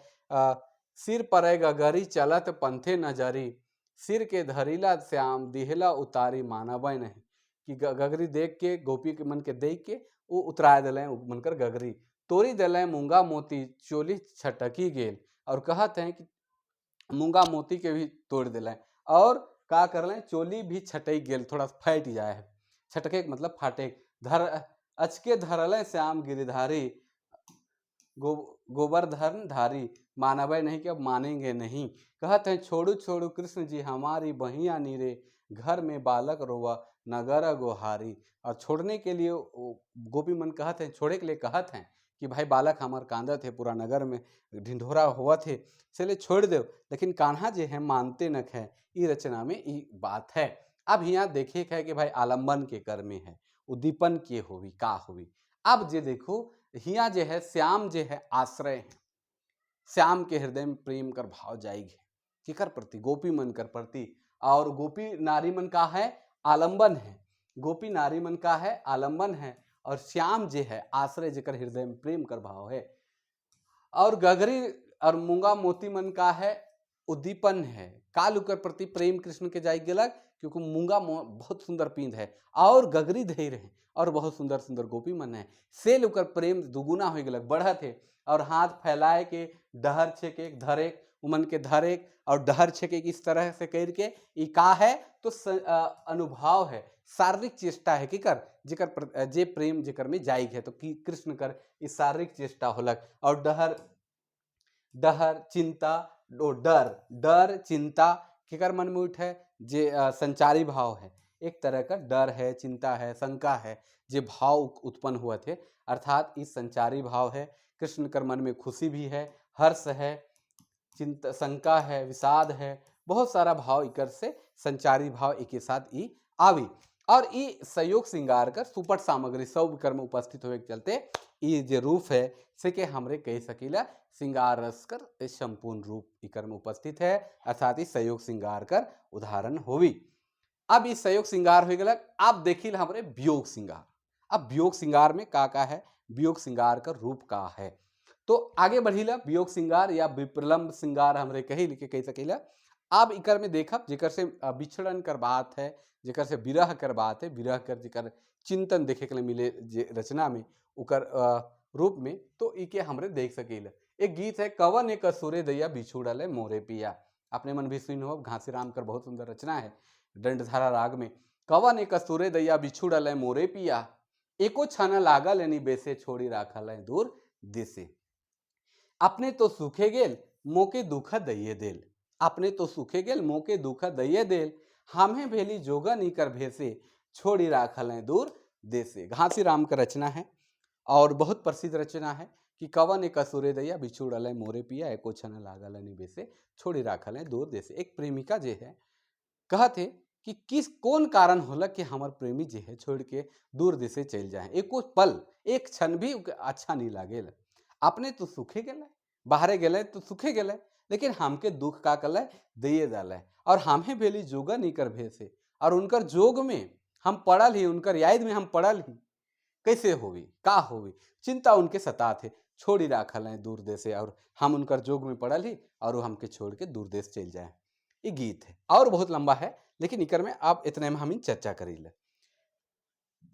सिर पर गगरी चलत पंथे नजरी, सिर के धरीला श्याम दिहला उतारी मानव नहीं। कि गगरी देख के गोपी के मन के देख के वो उतरा दिले मन कर गगरी तोरी दिले मूंगा मोती चोली छटकी गेल। और कहते हैं कि मूंगा मोती के भी तोड़ दिले और का कर लें चोली भी छटक गेल, थोड़ा फट जाए है, छटके मतलब फाटे। धर अचके धरले श्याम गिरिधारी गोवर्धन धारी मानव नहीं कि अब मानेंगे नहीं। कहते हैं छोड़ू छोड़ू कृष्ण जी हमारी बहिया नीरे, घर में बालक रोवा नगर गोहारी। और छोड़ने के लिए गोपी मन कहते हैं, छोड़े के लिए कहते हैं कि भाई बालक हमार कांदत है, पूरा नगर में ढिंढोरा हुआ थे, चले छोड़ दो, लेकिन कान्हा जी हैं मानते न है। ई रचना में ई बात है। अब यहाँ देखे है कि भाई आलम्बन के कर में है, उद्दीपन के होवी का होवी। अब जे देखो हिया जे है श्याम जे है आश्रय है, श्याम के हृदय में प्रेम कर भाव जाएगी केकर प्रति? गोपी मन कर प्रति। और गोपी नारी मन का है आलंबन है, गोपी नारी मन का है आलंबन है, और श्याम जे है आश्रय जेकर हृदय में प्रेम कर भाव है। और गगरी और मूंगा मोती मन का है उद्दीपन है, काल उकर प्रति प्रेम कृष्ण के जाई गेलक क्योंकि मूंगा बहुत सुंदर पींद है और गगरी धैर है और बहुत सुंदर सुंदर गोपी मन है, से उकर प्रेम दुगुना हो गलक बढ़त है। और हाथ फैलाए के डहर छे के धरे उमन के धरे और डहर छेके इस तरह से कर के ई का है तो अनुभव है, शारीरिक चेष्टा है कि कर जेकर जे प्रेम जेकर में जाइग है। तो कि कृष्ण कर ई शारीरिक चेष्टा होलक। और डहर डहर चिंता डर डर चिंता केकर मन में उठे जे संचारी भाव है, एक तरह का डर है, चिंता है, शंका है, जे भाव उत्पन्न हुआ थे, अर्थात इस संचारी भाव है। कृष्ण कर मन में खुशी भी है, हर्ष है, चिंता शंका है, विषाद है, बहुत सारा भाव इकर से संचारी भाव एक साथ ई आवी। और ई संयोग श्रृंगार कर सुपर सामग्री सब कर में उपस्थित होवे के चलते ई जे रूप है से के हमरे कह सकीला श्रृंगार रस कर संपूर्ण रूप इकर में उपस्थित है, अर्थात ई संयोग श्रृंगार कर उदाहरण होवी। अब इस संयोग श्रृंगार हो गया। अब देखिल हमरे वियोग श्रृंगार। अब वियोग श्रृंगार में का का है, वियोग श्रृंगार का रूप का है, तो आगे बढ़ीला वियोग श्रृंगार या विप्रलंब श्रृंगार हमरे कही के कह सकीला। अब इकर में देखब जेकर से बिछड़न कर बात है, जेकर से विरह कर बात है, विरह कर जेकर चिंतन देखे के लिए मिले जे रचना में उकर रूप में, तो इके हमरे देख सकीला। एक गीत है कवन एक असुरे दैया बिछुड़ल है मोरे पिया, अपने मन भी सुन हो, घासीराम कर बहुत सुंदर रचना है दंडधारा राग में। कवन एक असुरे दैया बिछुड़ल है मोरे पिया, एको छन लागल यानी बेसे छोड़ी राखल है दूर देसे। अपने तो सूखे गेल मोके दुख दैये देल, अपने तो सूखे गेल मोके दुख दैये देल, हमें भेली जोगन कर भेसे छोड़ी राखल है दूर देसे। घासीराम का रचना है और बहुत प्रसिद्ध रचना है कि कवन एक असुरे दैया बिछुड़ल है मोरे पिया, एको छन लागल है बेसे छोड़ी राखल है दूर देसे। एक प्रेमिका जे है कहते कि किस कौन कारण होला कि हमार प्रेमी जे है छोड़ के दूर देसे चल जाए, एको पल एक क्षण भी अच्छा नहीं लागेल। अपने तो सुखे गेले, बाहरे गेले तो सुखे गेले, लेकिन हमके दुख का कल दिए डाले और हमें भेली जोगा नहीं कर भेसे, और उनकर जोग में हम पड़ल ही, उनकर याद में हम पड़ल ही, कैसे होवी का होवी, चिंता उनके सतात है, छोड़ी राखल है दूर देश, और हम उनकर जोग में पड़ल ही और वो हमके छोड़ के दूर देश चल जाए। ये गीत है और बहुत लंबा है, लेकिन इकर में आप इतने में हम चर्चा करी ले।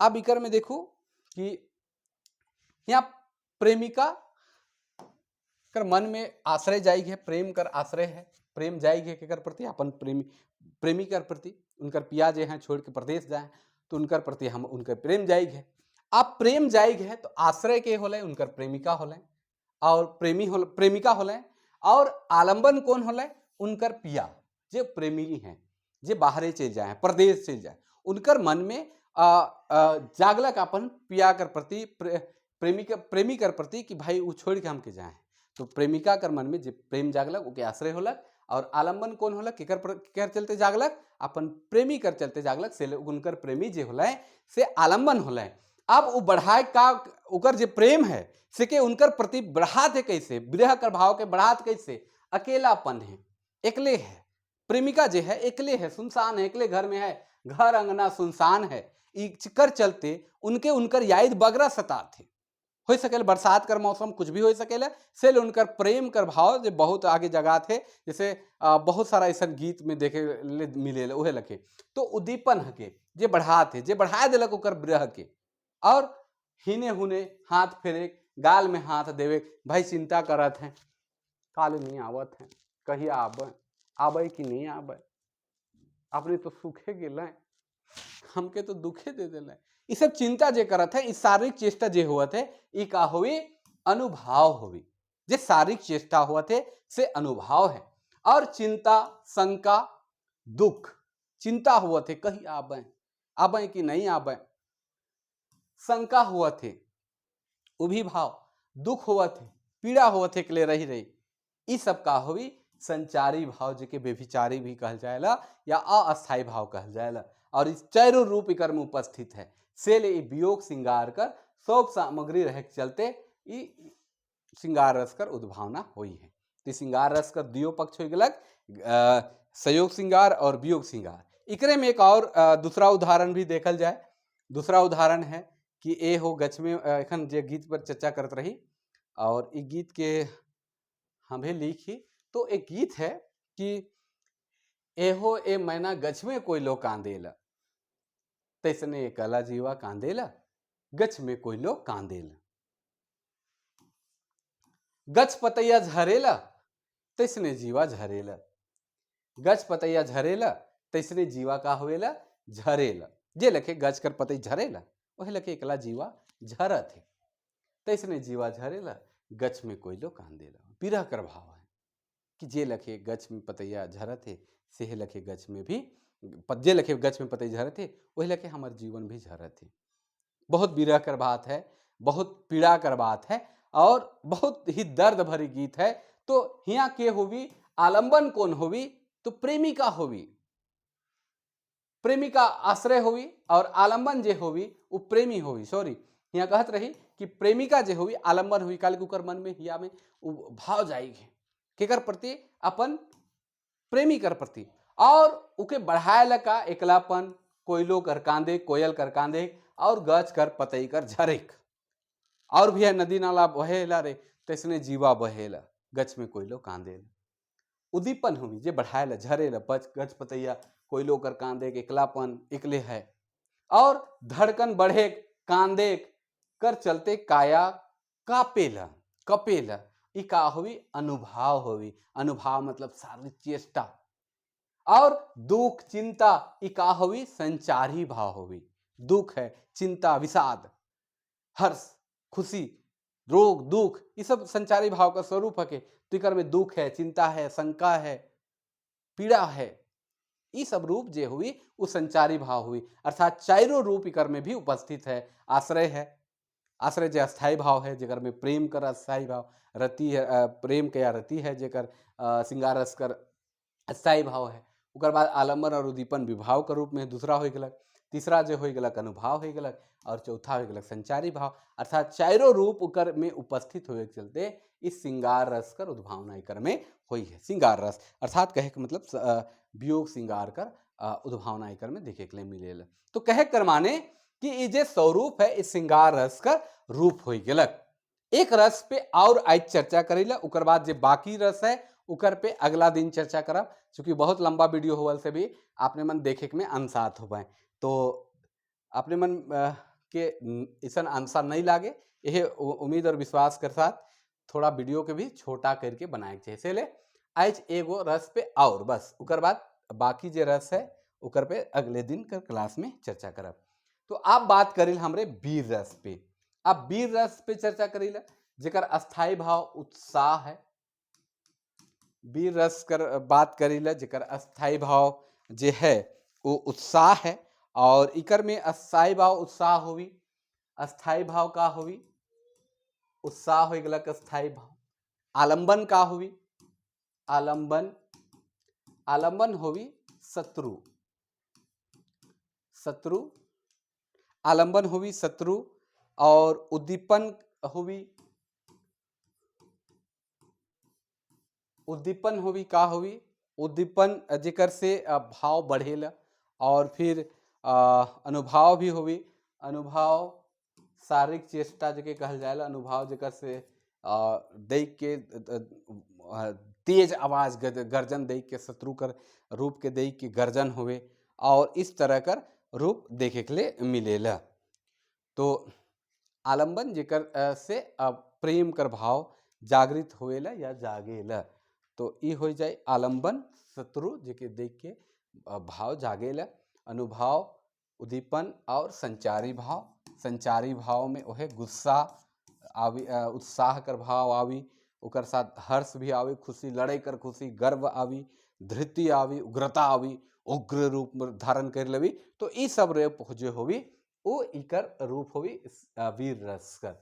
अब इकर में देखो कि यहाँ प्रेमिका कर मन में आश्रय जाएगी है, प्रेम कर आश्रय है, प्रेम जाएगी के कर प्रति अपन प्रेमी प्रेमी कर प्रति उनकर पिया जे हैं छोड़ के प्रदेश जाए तो उनकर प्रति हम उनकर प्रेम जाएगी है। अब प्रेम जाएगी है तो आश्रय के होले उनकर प्रेमिका होले और प्रेमी हो प्रेमिका होले, और आलंबन कौन होले उनकर पिया जे प्रेमी हैं, जे बाहरे चल जाए प्रदेश चल जाए, उनकर मन में आ, आ, जागलक अपन पिया कर प्रति प्रेमी कर प्रति कि भाई वो छोड़ के हमके जाए, तो प्रेमिका कर मन में जे प्रेम जागलक ओके आश्रय होलक, और आलंबन कौन होलक केकर केकर चलते जागलक अपन प्रेमी कर चलते जागलक, से उनकर प्रेमी जे होले से आलंबन होले। अब वो बढ़ाए का उकर जे प्रेम है से के उनकर प्रति बढ़ाते कैसे, विरह कर भाव के बढ़ात कैसे, अकेलापन है, एकले है, प्रेमिका जे है एकले है, सुनसान है, एकले घर में है, घर अंगना सुनसान है, कर चलते उनके उनकर याद बगरा सताथे, हो सकेला बरसात कर मौसम कुछ भी हो सकेला, से उनकर प्रेम कर भाव जो बहुत आगे जगा थे, जैसे बहुत सारा ऐसा गीत में देखे ले मिले उहे लखे, तो उद्दीपन हके जे बढ़ाते जे बढ़ा दिलक ओकर विरह के, और हिने हुने हाथ फेरे गाल में हाथ देवे, भाई चिंता करत हैं काले नहीं आवत हैं, कहिया आबे आबे कि नहीं आबे, अपने तो सूखे गेल हमके तो दुखे दे दिले, ये सब चिंता जे करत है, इस शारीरिक चेष्टा जे हुआ थे ई का हुई अनुभाव हुई, जे शारीरिक चेष्टा हुआ थे से अनुभाव है, और चिंता शंका दुख चिंता हुआ थे कहीं आबे आबे कि नहीं आबे, शंका हुआ थे वो भी भाव, दुख हुआ थे पीड़ा हुआ थे के लिए रही रही, ई सब का हुई संचारी भाव जे के व्यभिचारी भी कहल जाएला या अस्थायी भाव कहल जाएला, और इस चारों रूप इकर में उपस्थित है, से ले वियोग श्रृंगार कर सब सामग्री रह के चलते ई श्रृंगार रस कर उद्भावना हुई है। तो श्रृंगार रस कर दियो पक्ष हो गलक संयोग श्रृंगार और वियोग श्रृंगार। इकरे में एक और दूसरा उदाहरण भी देखल जाए, दूसरा उदाहरण है कि ए हो गछ में एखन जे गीत पर चर्चा करत रही और ई गीत के हमें लिखी, तो एक गीत है कि एहो ए मैना गछ में कोई लो कांदेला, तैसने कला जीवा कांदेला गछ में कोई लो कांदेला, गछ पतैया झरेला तैसने जीवा झरेला। गछ पतैया झरेला तैसने जीवा का होवेला? झरेला। जे लखे गछ कर पतई झरेला वही लखे एकला जीवा झरत है, तैसने जीवा झरेला गछ में कोयलो कांदेला। विरह कर भाव है कि जे लखे गछ में पतैया झरत है सेहे लखे गछ में भी, जे लखे गछ में पतई झरत है वही लखे हमार जीवन भी झरत है। बहुत विरह कर बात है, बहुत पीड़ा कर बात है और बहुत ही दर्द भरी गीत है। तो हिया के होवी आलंबन कौन होवी? तो प्रेमिका होवी, प्रेमिका आश्रय होवी और आलंबन जे होवी वो प्रेमी होवी। सॉरी, यहाँ कहत रही कि प्रेमिका जे होवी आलंबन होवी, काल उकर मन में हिया में वो भाव जाएगी केकर प्रति? अपन प्रेमी कर प्रति। और उके बढ़ाए लका एकलापन, कोयलो कर कांदे, कोयल कर कांदे और गछ कर पतई कर झरेक। और भी है नदी नाला बहेला रे तैसने जीवा बहेला गछ में कोयलो कांदे। उद्दीपन होवी जे बढ़ाएला झरेला बच गछ पतैया कोयलो कर कांदे के एकलापन एकले है। और धड़कन बढ़े कांदे कर चलते काया कापेला कपेला। ई का होवी? अनुभाव होवी। अनुभाव मतलब शारीरिक चेष्टा। और दुख चिंता ई का होवी? संचारी भाव होवी। दुख है, चिंता, विषाद, हर्ष, खुशी, रोग, दुख, ये सब संचारी भाव का स्वरूप है। के तो एकर में दुख है, चिंता है, शंका है, पीड़ा है, ये सब रूप जे हुई वो संचारी भाव हुई। अर्थात चारों रूप इकर में भी उपस्थित है। आश्रय है, आश्रय जे अस्थायी भाव है जेकर में प्रेम कर अस्थायी भाव, रति है, प्रेम के या रति है जेकर श्रृंगार रस कर अस्थायी भाव है। ओकर बाद आलम्बन और उद्दीपन विभाव के रूप में दूसरा हो गलक, तीसरा जो हो गलक अनुभाव हो गलक और चौथा हो गलक संचारी भाव। अर्थात चारों रूप ओकर में उपस्थित होए के चलते इस श्रृंगार रस कर उद्भावना एकर में हुई है। श्रृंगार रस अर्थात कहे के मतलब वियोग श्रृंगार कर उद्भावना एकर में देखे के लिए मिलेला। तो कहे कर माने कि ये जे स्वरूप है इस श्रृंगार रस का रूप हो गलक। एक रस पे और आज चर्चा करेला, उकर बाद जे बाकी रस है उकर पे अगला दिन चर्चा करब, चूँकि बहुत लंबा वीडियो होवल से भी आपने मन देखे में अनसात हो पाए तो अपने मन के ऐसा आंसर नहीं लागे, यह उम्मीद और विश्वास के साथ थोड़ा वीडियो के भी छोटा करके बनाए के चाहिए। आज एगो रस पे और बस उकर बाद बाकी जे रस है उकर पे अगले दिन कर क्लास में चर्चा करब। तो आप बात करिल हमरे वीर रस पे। अब वीर रस पे चर्चा करिल जेकर अस्थायी भाव उत्साह है। वीर रस कर बात करिल जेकर अस्थायी भाव जे है वो उत्साह है और इकर में अस्थायी भाव उत्साह होवी। अस्थायी भाव का होवी? उत्साह हो गलक अस्थायी भाव। आलंबन का होवी? आलंबन, आलंबन होवी शत्रु, शत्रु आलंबन होवी शत्रु। और उद्दीपन होवी, उद्दीपन होवी का होवी? उद्दीपन जेकर से भाव बढ़ेला। और फिर अनुभाव भी होवी। अनुभाव शारीरिक चेष्टा जेके कहल जाएला, अनुभाव जेकर से देख के तेज आवाज गर्जन देख के शत्रु कर रूप के देख के गर्जन होवे और इस तरह कर रूप देखे के लिए मिलेला। तो आलंबन जेकर से प्रेम कर भाव जागृत होवेला या जागेला, तो ई हो जाए आलंबन शत्रु जेके देख के भाव जागेला। अनुभाव, उद्दीपन और संचारी भाव। संचारी भाव में ओहे गुस्सा आवी, उत्साह कर भाव आवी, ओकर साथ हर्ष भी आवी, खुशी, लड़े कर खुशी, गर्व आवी, धृति आवी, उग्रता आवी, उग्र रूप धारण कर लेवी। तो ई सब रूप जो होवी वो इकर रूप होवी वीर रस कर।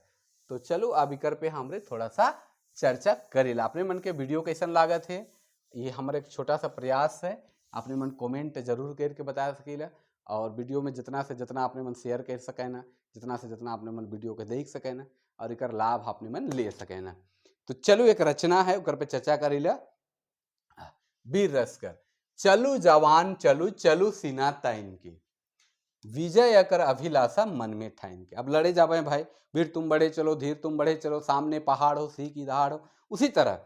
तो चलो अब इकर पे हमरे थोड़ा सा चर्चा करेला। अपने मन के वीडियो कैसन लागत है, ये हमारे एक छोटा सा प्रयास है। अपने मन कमेंट जरूर करके बता सकीला और वीडियो में जितना से जितना अपने मन शेयर कर सके ना, जितना से जितना अपने मन वीडियो के देख सके ना और एकर लाभ अपने मन ले सके ना। तो चलो एक रचना है उकर पे चर्चा करीला। वीर रस कर। चलू जवान चलू चलू सीना ताइन के, विजय कर अभिलाषा मन में ठाइन के। अब लड़े जावे भाई, वीर तुम बढ़े चलो, धीर तुम बढ़े चलो, सामने पहाड़ हो सी की दहाड़ हो। उसी तरह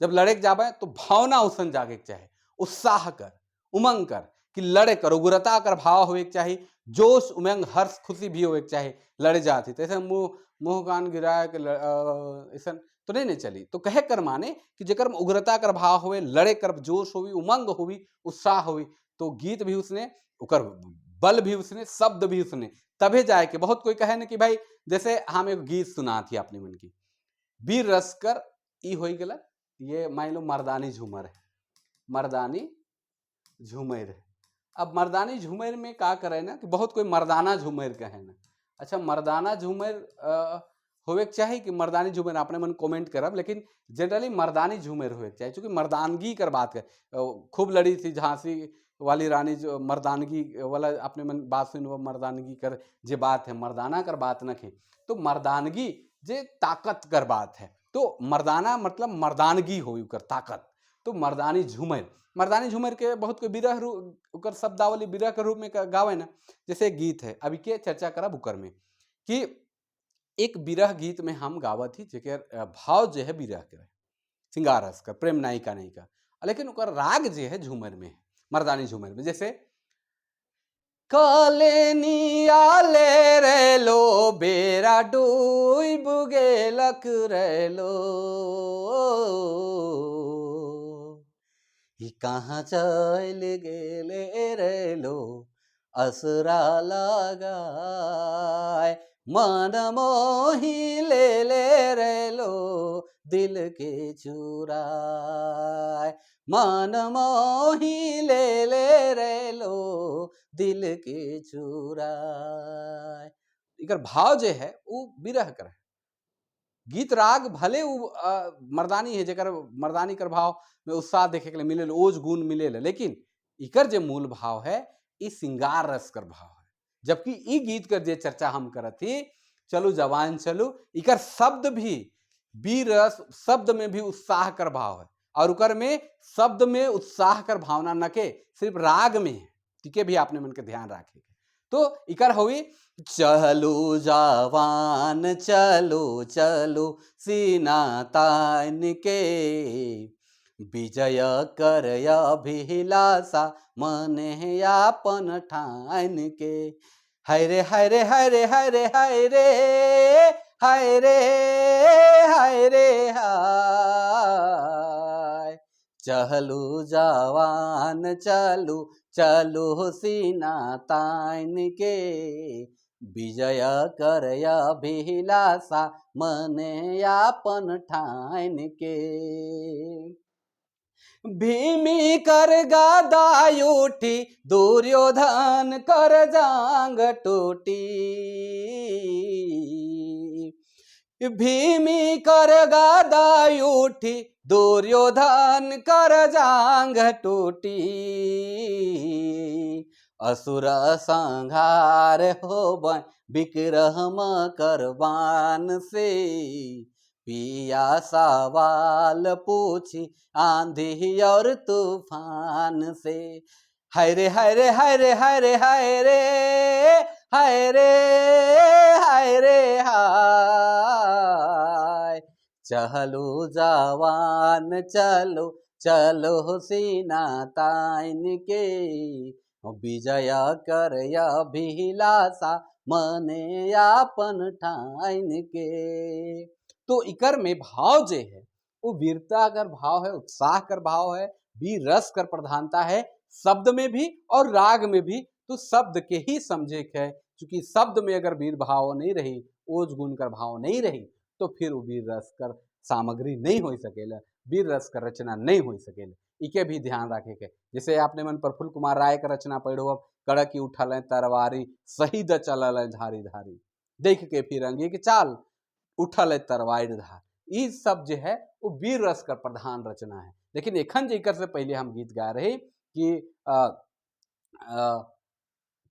जब लड़े जावे तो भावना उसन जागे चाहे, उत्साह कर, उमंग कर कि लड़े कर, उग्रता कर भाव होवे के चाही, जोश उमंग हर्ष खुशी भी होवे के चाही, लड़े जाती। तो ऐसे मुंह मुंह कान गिराए के ऐसा तो नहीं नहीं चली। तो कहे कर माने कि जेकर में उग्रता कर भाव होवे, लड़े कर जोश होवी, उमंग होवी, उत्साह होवी, तो गीत भी उसने, उकर बल भी उसने, शब्द भी उसने, तभे जाए के बहुत कोई कहे न कि भाई जैसे हम एक गीत सुना थी अपने मन की वीर रस कर ई होई गला, ये मान लो मर्दानी झूमर है, मर्दानी झूमर है। अब मर्दानी झूमर में का करे ना कि बहुत कोई मर्दाना झूमर कहे ना। अच्छा, मर्दाना झूमर होवे के चाही कि मर्दानी झूमर, अपने मन कमेंट करब, लेकिन जनरली मर्दानी झूमर होवे के चाही, चूंकि मर्दानगी कर बात है। खूब लड़ी थी झांसी वाली रानी, जो मर्दानगी वाला अपने मन बात सुन, वो मर्दानगी कर जे बात है, मर्दाना कर बात न खे, तो मर्दानगी जे ताकत कर बात है, तो मर्दाना मतलब मर्दानगी हो कर ताकत, तो मर्दानी झूमर, मर्दानी झूमर के बहुत कोई विरह उकर शब्दावली विरह के रूप में गावे ना। जैसे एक गीत है, अभी के चर्चा करब उकर में कि एक विरह गीत में हम गावत ही जेकर भाव जो है विरह के रहे, सिंगार रस का, प्रेम नायिका नायिका, लेकिन उकर राग जो है झूमर में है, मर्दानी झूमर में। जैसे काले नियाले रे लो बेरा डूब गेलक रे लो, ई कहाँ चल गेले रे लो असरा लगाए, मन मोही ले ले रे लो दिल के चुराए, मन मोही ले ले रे लो दिल के चुराए। इकर भाव जे है वो विरह कर है। गीत राग भले वो मर्दानी है, जेकर मर्दानी कर भाव में उत्साह देखे के लिए मिले, ओज गुण मिले, लेकिन इकर जे मूल भाव है ई सिंगार रस कर भाव है। जबकि ई गीत कर जे चर्चा हम करत थी चलू जवान चलू, इकर शब्द भी वीर रस, शब्द में भी उत्साह कर भाव है, और उकर में शब्द में उत्साह कर भावना न के सिर्फ राग में है, ठीक है, भी आपने मन के ध्यान रखे। तो इकर होई चलू जवान चलो चलो सीना तान के, विजय कर अभिलाषा मन यापन ठान के, हाय रे हाय रे हाय रे हाय रे हाय रे हाय रे हाय रे हाय, चलू जवान चलू चलू सीना तान के, विजय कर अभिलाषा मन यापन ठान के, भीमी कर गदा उठी दुर्योधन कर जांग टूटी, भीमी कर गदा उठी दुर्योधन कर जांग टूटी, असुर संहार हो विक्रम करवान से, पिया सवाल पूछी आंधी और तूफान से, हाय रे हाय रे हाय रे हाय रे हाय रे हाय रे हाय रे हाय, चलो जवान चलो चलो सीना तान के, विजय कर अभिलाषा मन यापन ठान के। तो इकर में भाव जे है वो वीरता कर भाव है, उत्साह कर भाव है, वीर रस कर प्रधानता है, शब्द में भी और राग में भी। तो शब्द के ही समझे के है, क्योंकि शब्द में अगर वीर भाव नहीं रही, ओज गुण कर भाव नहीं रही, तो फिर वो वीर रस कर सामग्री नहीं हो सकेला, वीर रस कर रचना नहीं हो सकेला। इके भी ध्यान रखे के। जैसे आपने मन प्रफुल्ल कुमार राय का रचना पढ़ो, अब कड़क ही उठल है तरवारी, शहीद चलल है धारी धारी, देख के फिरंगी के चाल उठल है तरवारी धार, ई सब जो है वो वीर रस का प्रधान रचना है। लेकिन एखन जेकर से पहले हम गीत गा रहे कि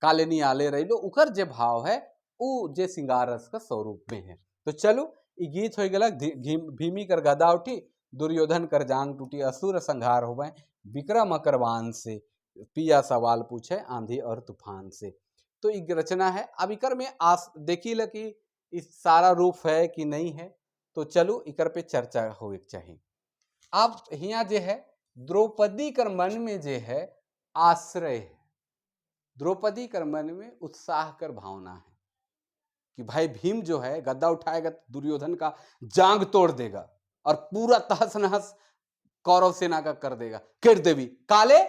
कालेनी आले रही लो, उकर जे भाव है वो जे सिंगार रस का स्वरूप में है। तो चलो ई गीत हो गया, भीमी कर गदा उठी, दुर्योधन कर जांग टूटी, असुर संहार होवे विक्रम अकरवान से, पिया सवाल पूछे आंधी और तूफान से। तो ई रचना है। अब इकर में आस देखी ल कि इस सारा रूप है कि नहीं है, तो चलो इकर पे चर्चा होवे के चाहिए। अब हिया जे है द्रौपदी कर मन में जे है आश्रय है, द्रौपदी कर मन में उत्साह कर भावना है कि भाई भीम जो है गद्दा उठाएगा तो दुर्योधन का जांग तोड़ देगा। और पूरा तहस नहस कौरव सेना का कर देगा, कर देवी। काले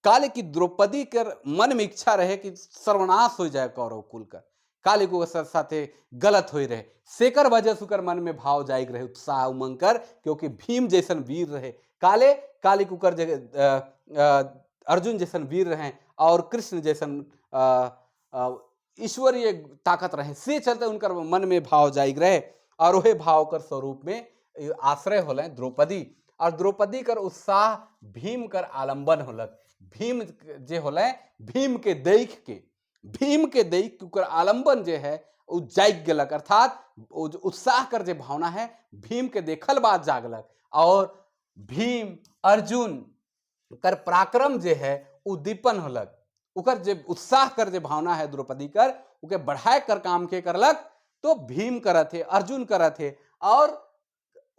काले की द्रौपदी कर मन में इच्छा रहे कि सर्वनाश हो जाए कौरव कुल कर, काले को साथे गलत हो रहे, सेकर वजह से उकर मन में भाव जाग रहे उत्साह उमंग कर, क्योंकि भीम जैसन वीर रहे। काले काले कुकर जगह अर्जुन जैसन वीर रहे और कृष्ण जैसन ईश्वरीय ताकत रहे, से चलते उनकर मन में भाव जाग रहे और वही भाव कर स्वरूप में आश्रय होले द्रौपदी। और द्रौपदी कर उत्साह भीम कर आलंबन होलक। भीम जे होले, भीम के देख के, भीम के देख के आलंबन जे है वो जाग गलक, अर्थात वो जो उत्साह कर जे भावना है भीम के देखल बाद जागलक। और भीम अर्जुन कर पराक्रम जे है उद्दीपन होलक, उकर जे उत्साह कर जे भावना है द्रौपदी कर उके बढ़ाए कर काम के करलक तो भीम करत है, अर्जुन करत है और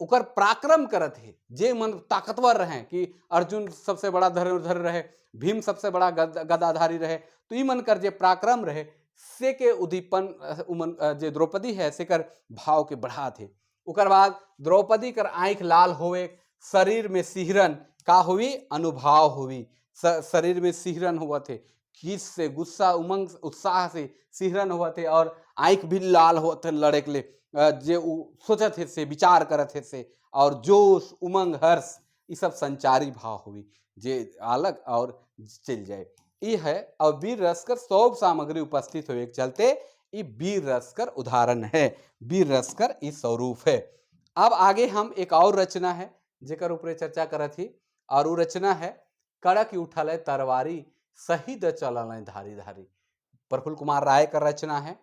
उकर पराक्रम करत है। जे मन ताकतवर रहे कि अर्जुन सबसे बड़ा धनुर्धर रहे, भीम सबसे बड़ा गदाधारी रहे, तो ई मन कर जे पराक्रम रहे से के उद्दीपन उमन जे द्रौपदी है से कर भाव के बढ़ा थे। उकर बाद द्रौपदी कर आँख लाल होवे, शरीर में सिहरन का हुई अनुभाव हुई, शरीर में सिहरन हुआ थे, खीस से गुस्सा उमंग उत्साह से सिहरन हुआ थे और आँख भी लाल होते थे लड़े के लिए, जे उ सोचत है से विचार करत है से, और जोश उमंग हर्ष ये सब संचारी भाव हुई जे अलग और चल जाए ये है। और वीर रस कर सब सामग्री उपस्थित हुए के चलते ये वीर रस कर उदाहरण है, वीर रस कर ये स्वरूप है। अब आगे हम एक और रचना है जेकर ऊपर चर्चा करत ही और वो रचना है कड़क उठल तरवारी शहीद चलल धारी धारी, प्रफुल्ल कुमार राय का रचना है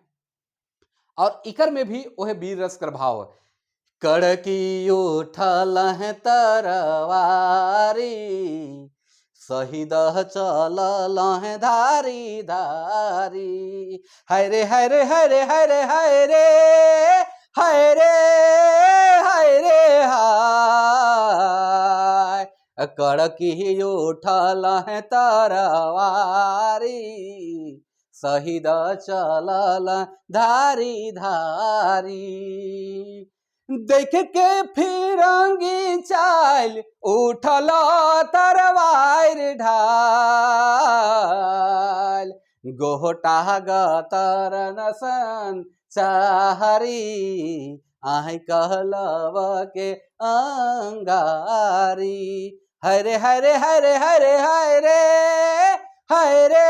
और इकर में भी वह वीर रस कर भाव है। कड़की उठल है तरवारी शहीद चलल है धारी धारी, हाय रे हाय रे हाय रे हाय रे हाय रे हाय रे हाय रे हाय, कड़की उठल है तरवारी शहीद चलल धारी धारी, देख के फिरंगी चाल उठल तरवार ढाल, गोहटा गतर नसन चाहरी आहि कहलव के अंगारी, हरे हरे हरे हरे हरे हरे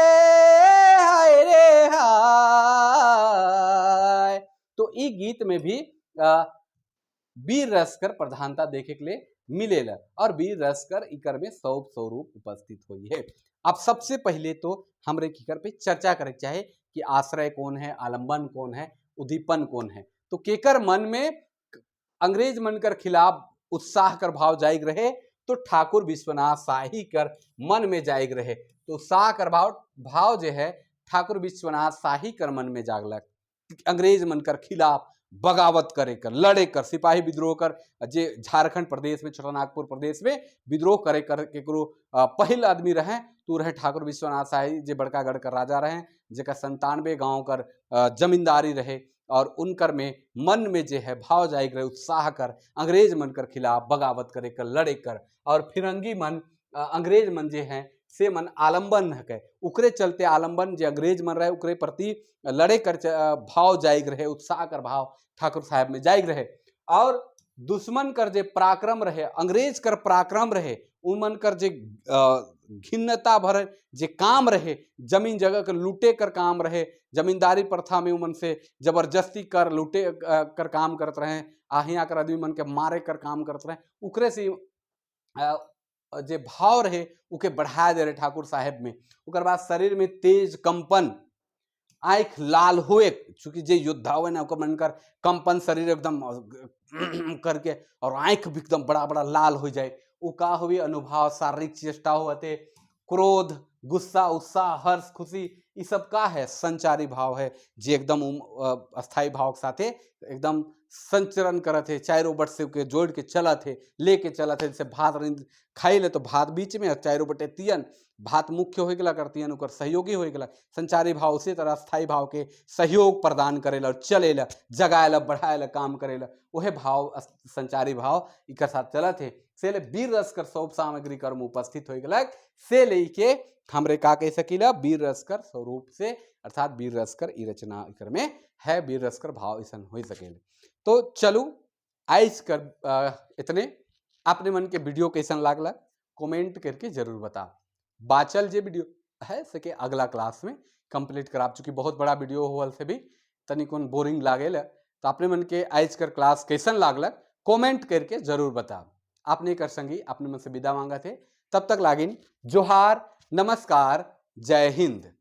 हरे हाय। तो ई गीत में भी वीर रस कर प्रधानता देखे के लिए मिलेला और वीर रस कर इकर में सब स्वरूप उपस्थित हुई है। अब सबसे पहले तो हमरे इकर पे चर्चा करे चाहे कि आश्रय कौन है, आलंबन कौन है, उद्दीपन कौन है। तो केकर मन में अंग्रेज मन कर खिलाफ उत्साह कर भाव जाग रहे तो ठाकुर विश्वनाथ शाही कर मन में जाग रहे, तो उत्साह कर भाव भाव जो है ठाकुर विश्वनाथ शाही कर मन में जागलक अंग्रेज मन कर खिलाफ बगावत करे कर, लड़े कर, सिपाही विद्रोह कर, जे झारखंड प्रदेश में छोटा नागपुर प्रदेश में विद्रोह करे कर केकरो पहिल आदमी रहे तो रहे ठाकुर विश्वनाथ शाही, जे बड़कागढ़ कर राजा रहे, जेकर 97 गांव कर जमींदारी रहे और उनकर में मन में जे है भाव जाग रहे उत्साह कर अंग्रेज मन कर खिलाफ बगावत करे कर, लड़े कर। और फिरंगी मन अंग्रेज मन जे हैं से मन आलंबन हके, उकरे चलते आलंबन जे अंग्रेज मन रहे उकरे प्रति लड़े कर भाव जाग रहे, उत्साह कर भाव ठाकुर साहब में जाग रहे। और दुश्मन कर जे पराक्रम रहे, अंग्रेज कर पराक्रम रहे, उमन कर जे घिन्नता भर जे काम रहे, जमीन जगह कर लूटे कर काम रहे, जमींदारी प्रथा में उमन से जबरदस्ती कर लूटे कर काम करत रहे, आहिया कर आदमी मन के मारे कर काम करत रहे, उकरे से जे भाव रहे उके बढ़ा दे रहे ठाकुर साहेब में। ओकर बाद शरीर में तेज कंपन, आँख लाल हुए, चूंकि जे योद्धा हुए ना ओकर मन कर कंपन शरीर एकदम करके और आँख भी एकदम बड़ा बड़ा लाल हो जाए, वो का हुई अनुभाव, शारीरिक चेष्टा होते, क्रोध गुस्सा उत्साह हर्ष खुशी ये सब का है संचारी भाव है जे एकदम अस्थायी भाव के साथे एकदम संचरण करत है, चारों बट से के जोड़ के चलत है, लेके चलत है। जैसे भात खाई ले तो भात बीच में और चारों बटे तियन, भात मुख्य हो गला कर तियन ओकर सहयोगी हो गला। संचारी भाव उसी तरह स्थायी भाव के सहयोग प्रदान करेला और चलेला, जगाएला, बढ़ाएला, काम करेला। वह भाव संचारी भाव इकर साथ चलत है। से ले वीर रस कर सब सामग्री कर्म उपस्थित हो गलक। से लेके हमरे का कह सकीला, वीर रस कर स्वरूप से, अर्थात वीर रस कर ई रचना इकर में है, वीर रस कर भाव ऐसा हो सकेले। तो चलू, आइज कर इतने। अपने मन के वीडियो कैसन लागला, कमेंट करके जरूर बता। बाचल जे वीडियो है सके अगला क्लास में कंप्लीट कराब, चूँकि बहुत बड़ा वीडियो होल से भी तनिकोन बोरिंग लागेला। तो अपने मन के आइज कर क्लास कैसन लागल, कमेंट करके जरूर बता। आपने कर संगी अपने मन से विदा मांगा थे, तब तक लागिन जोहार, नमस्कार, जय हिंद।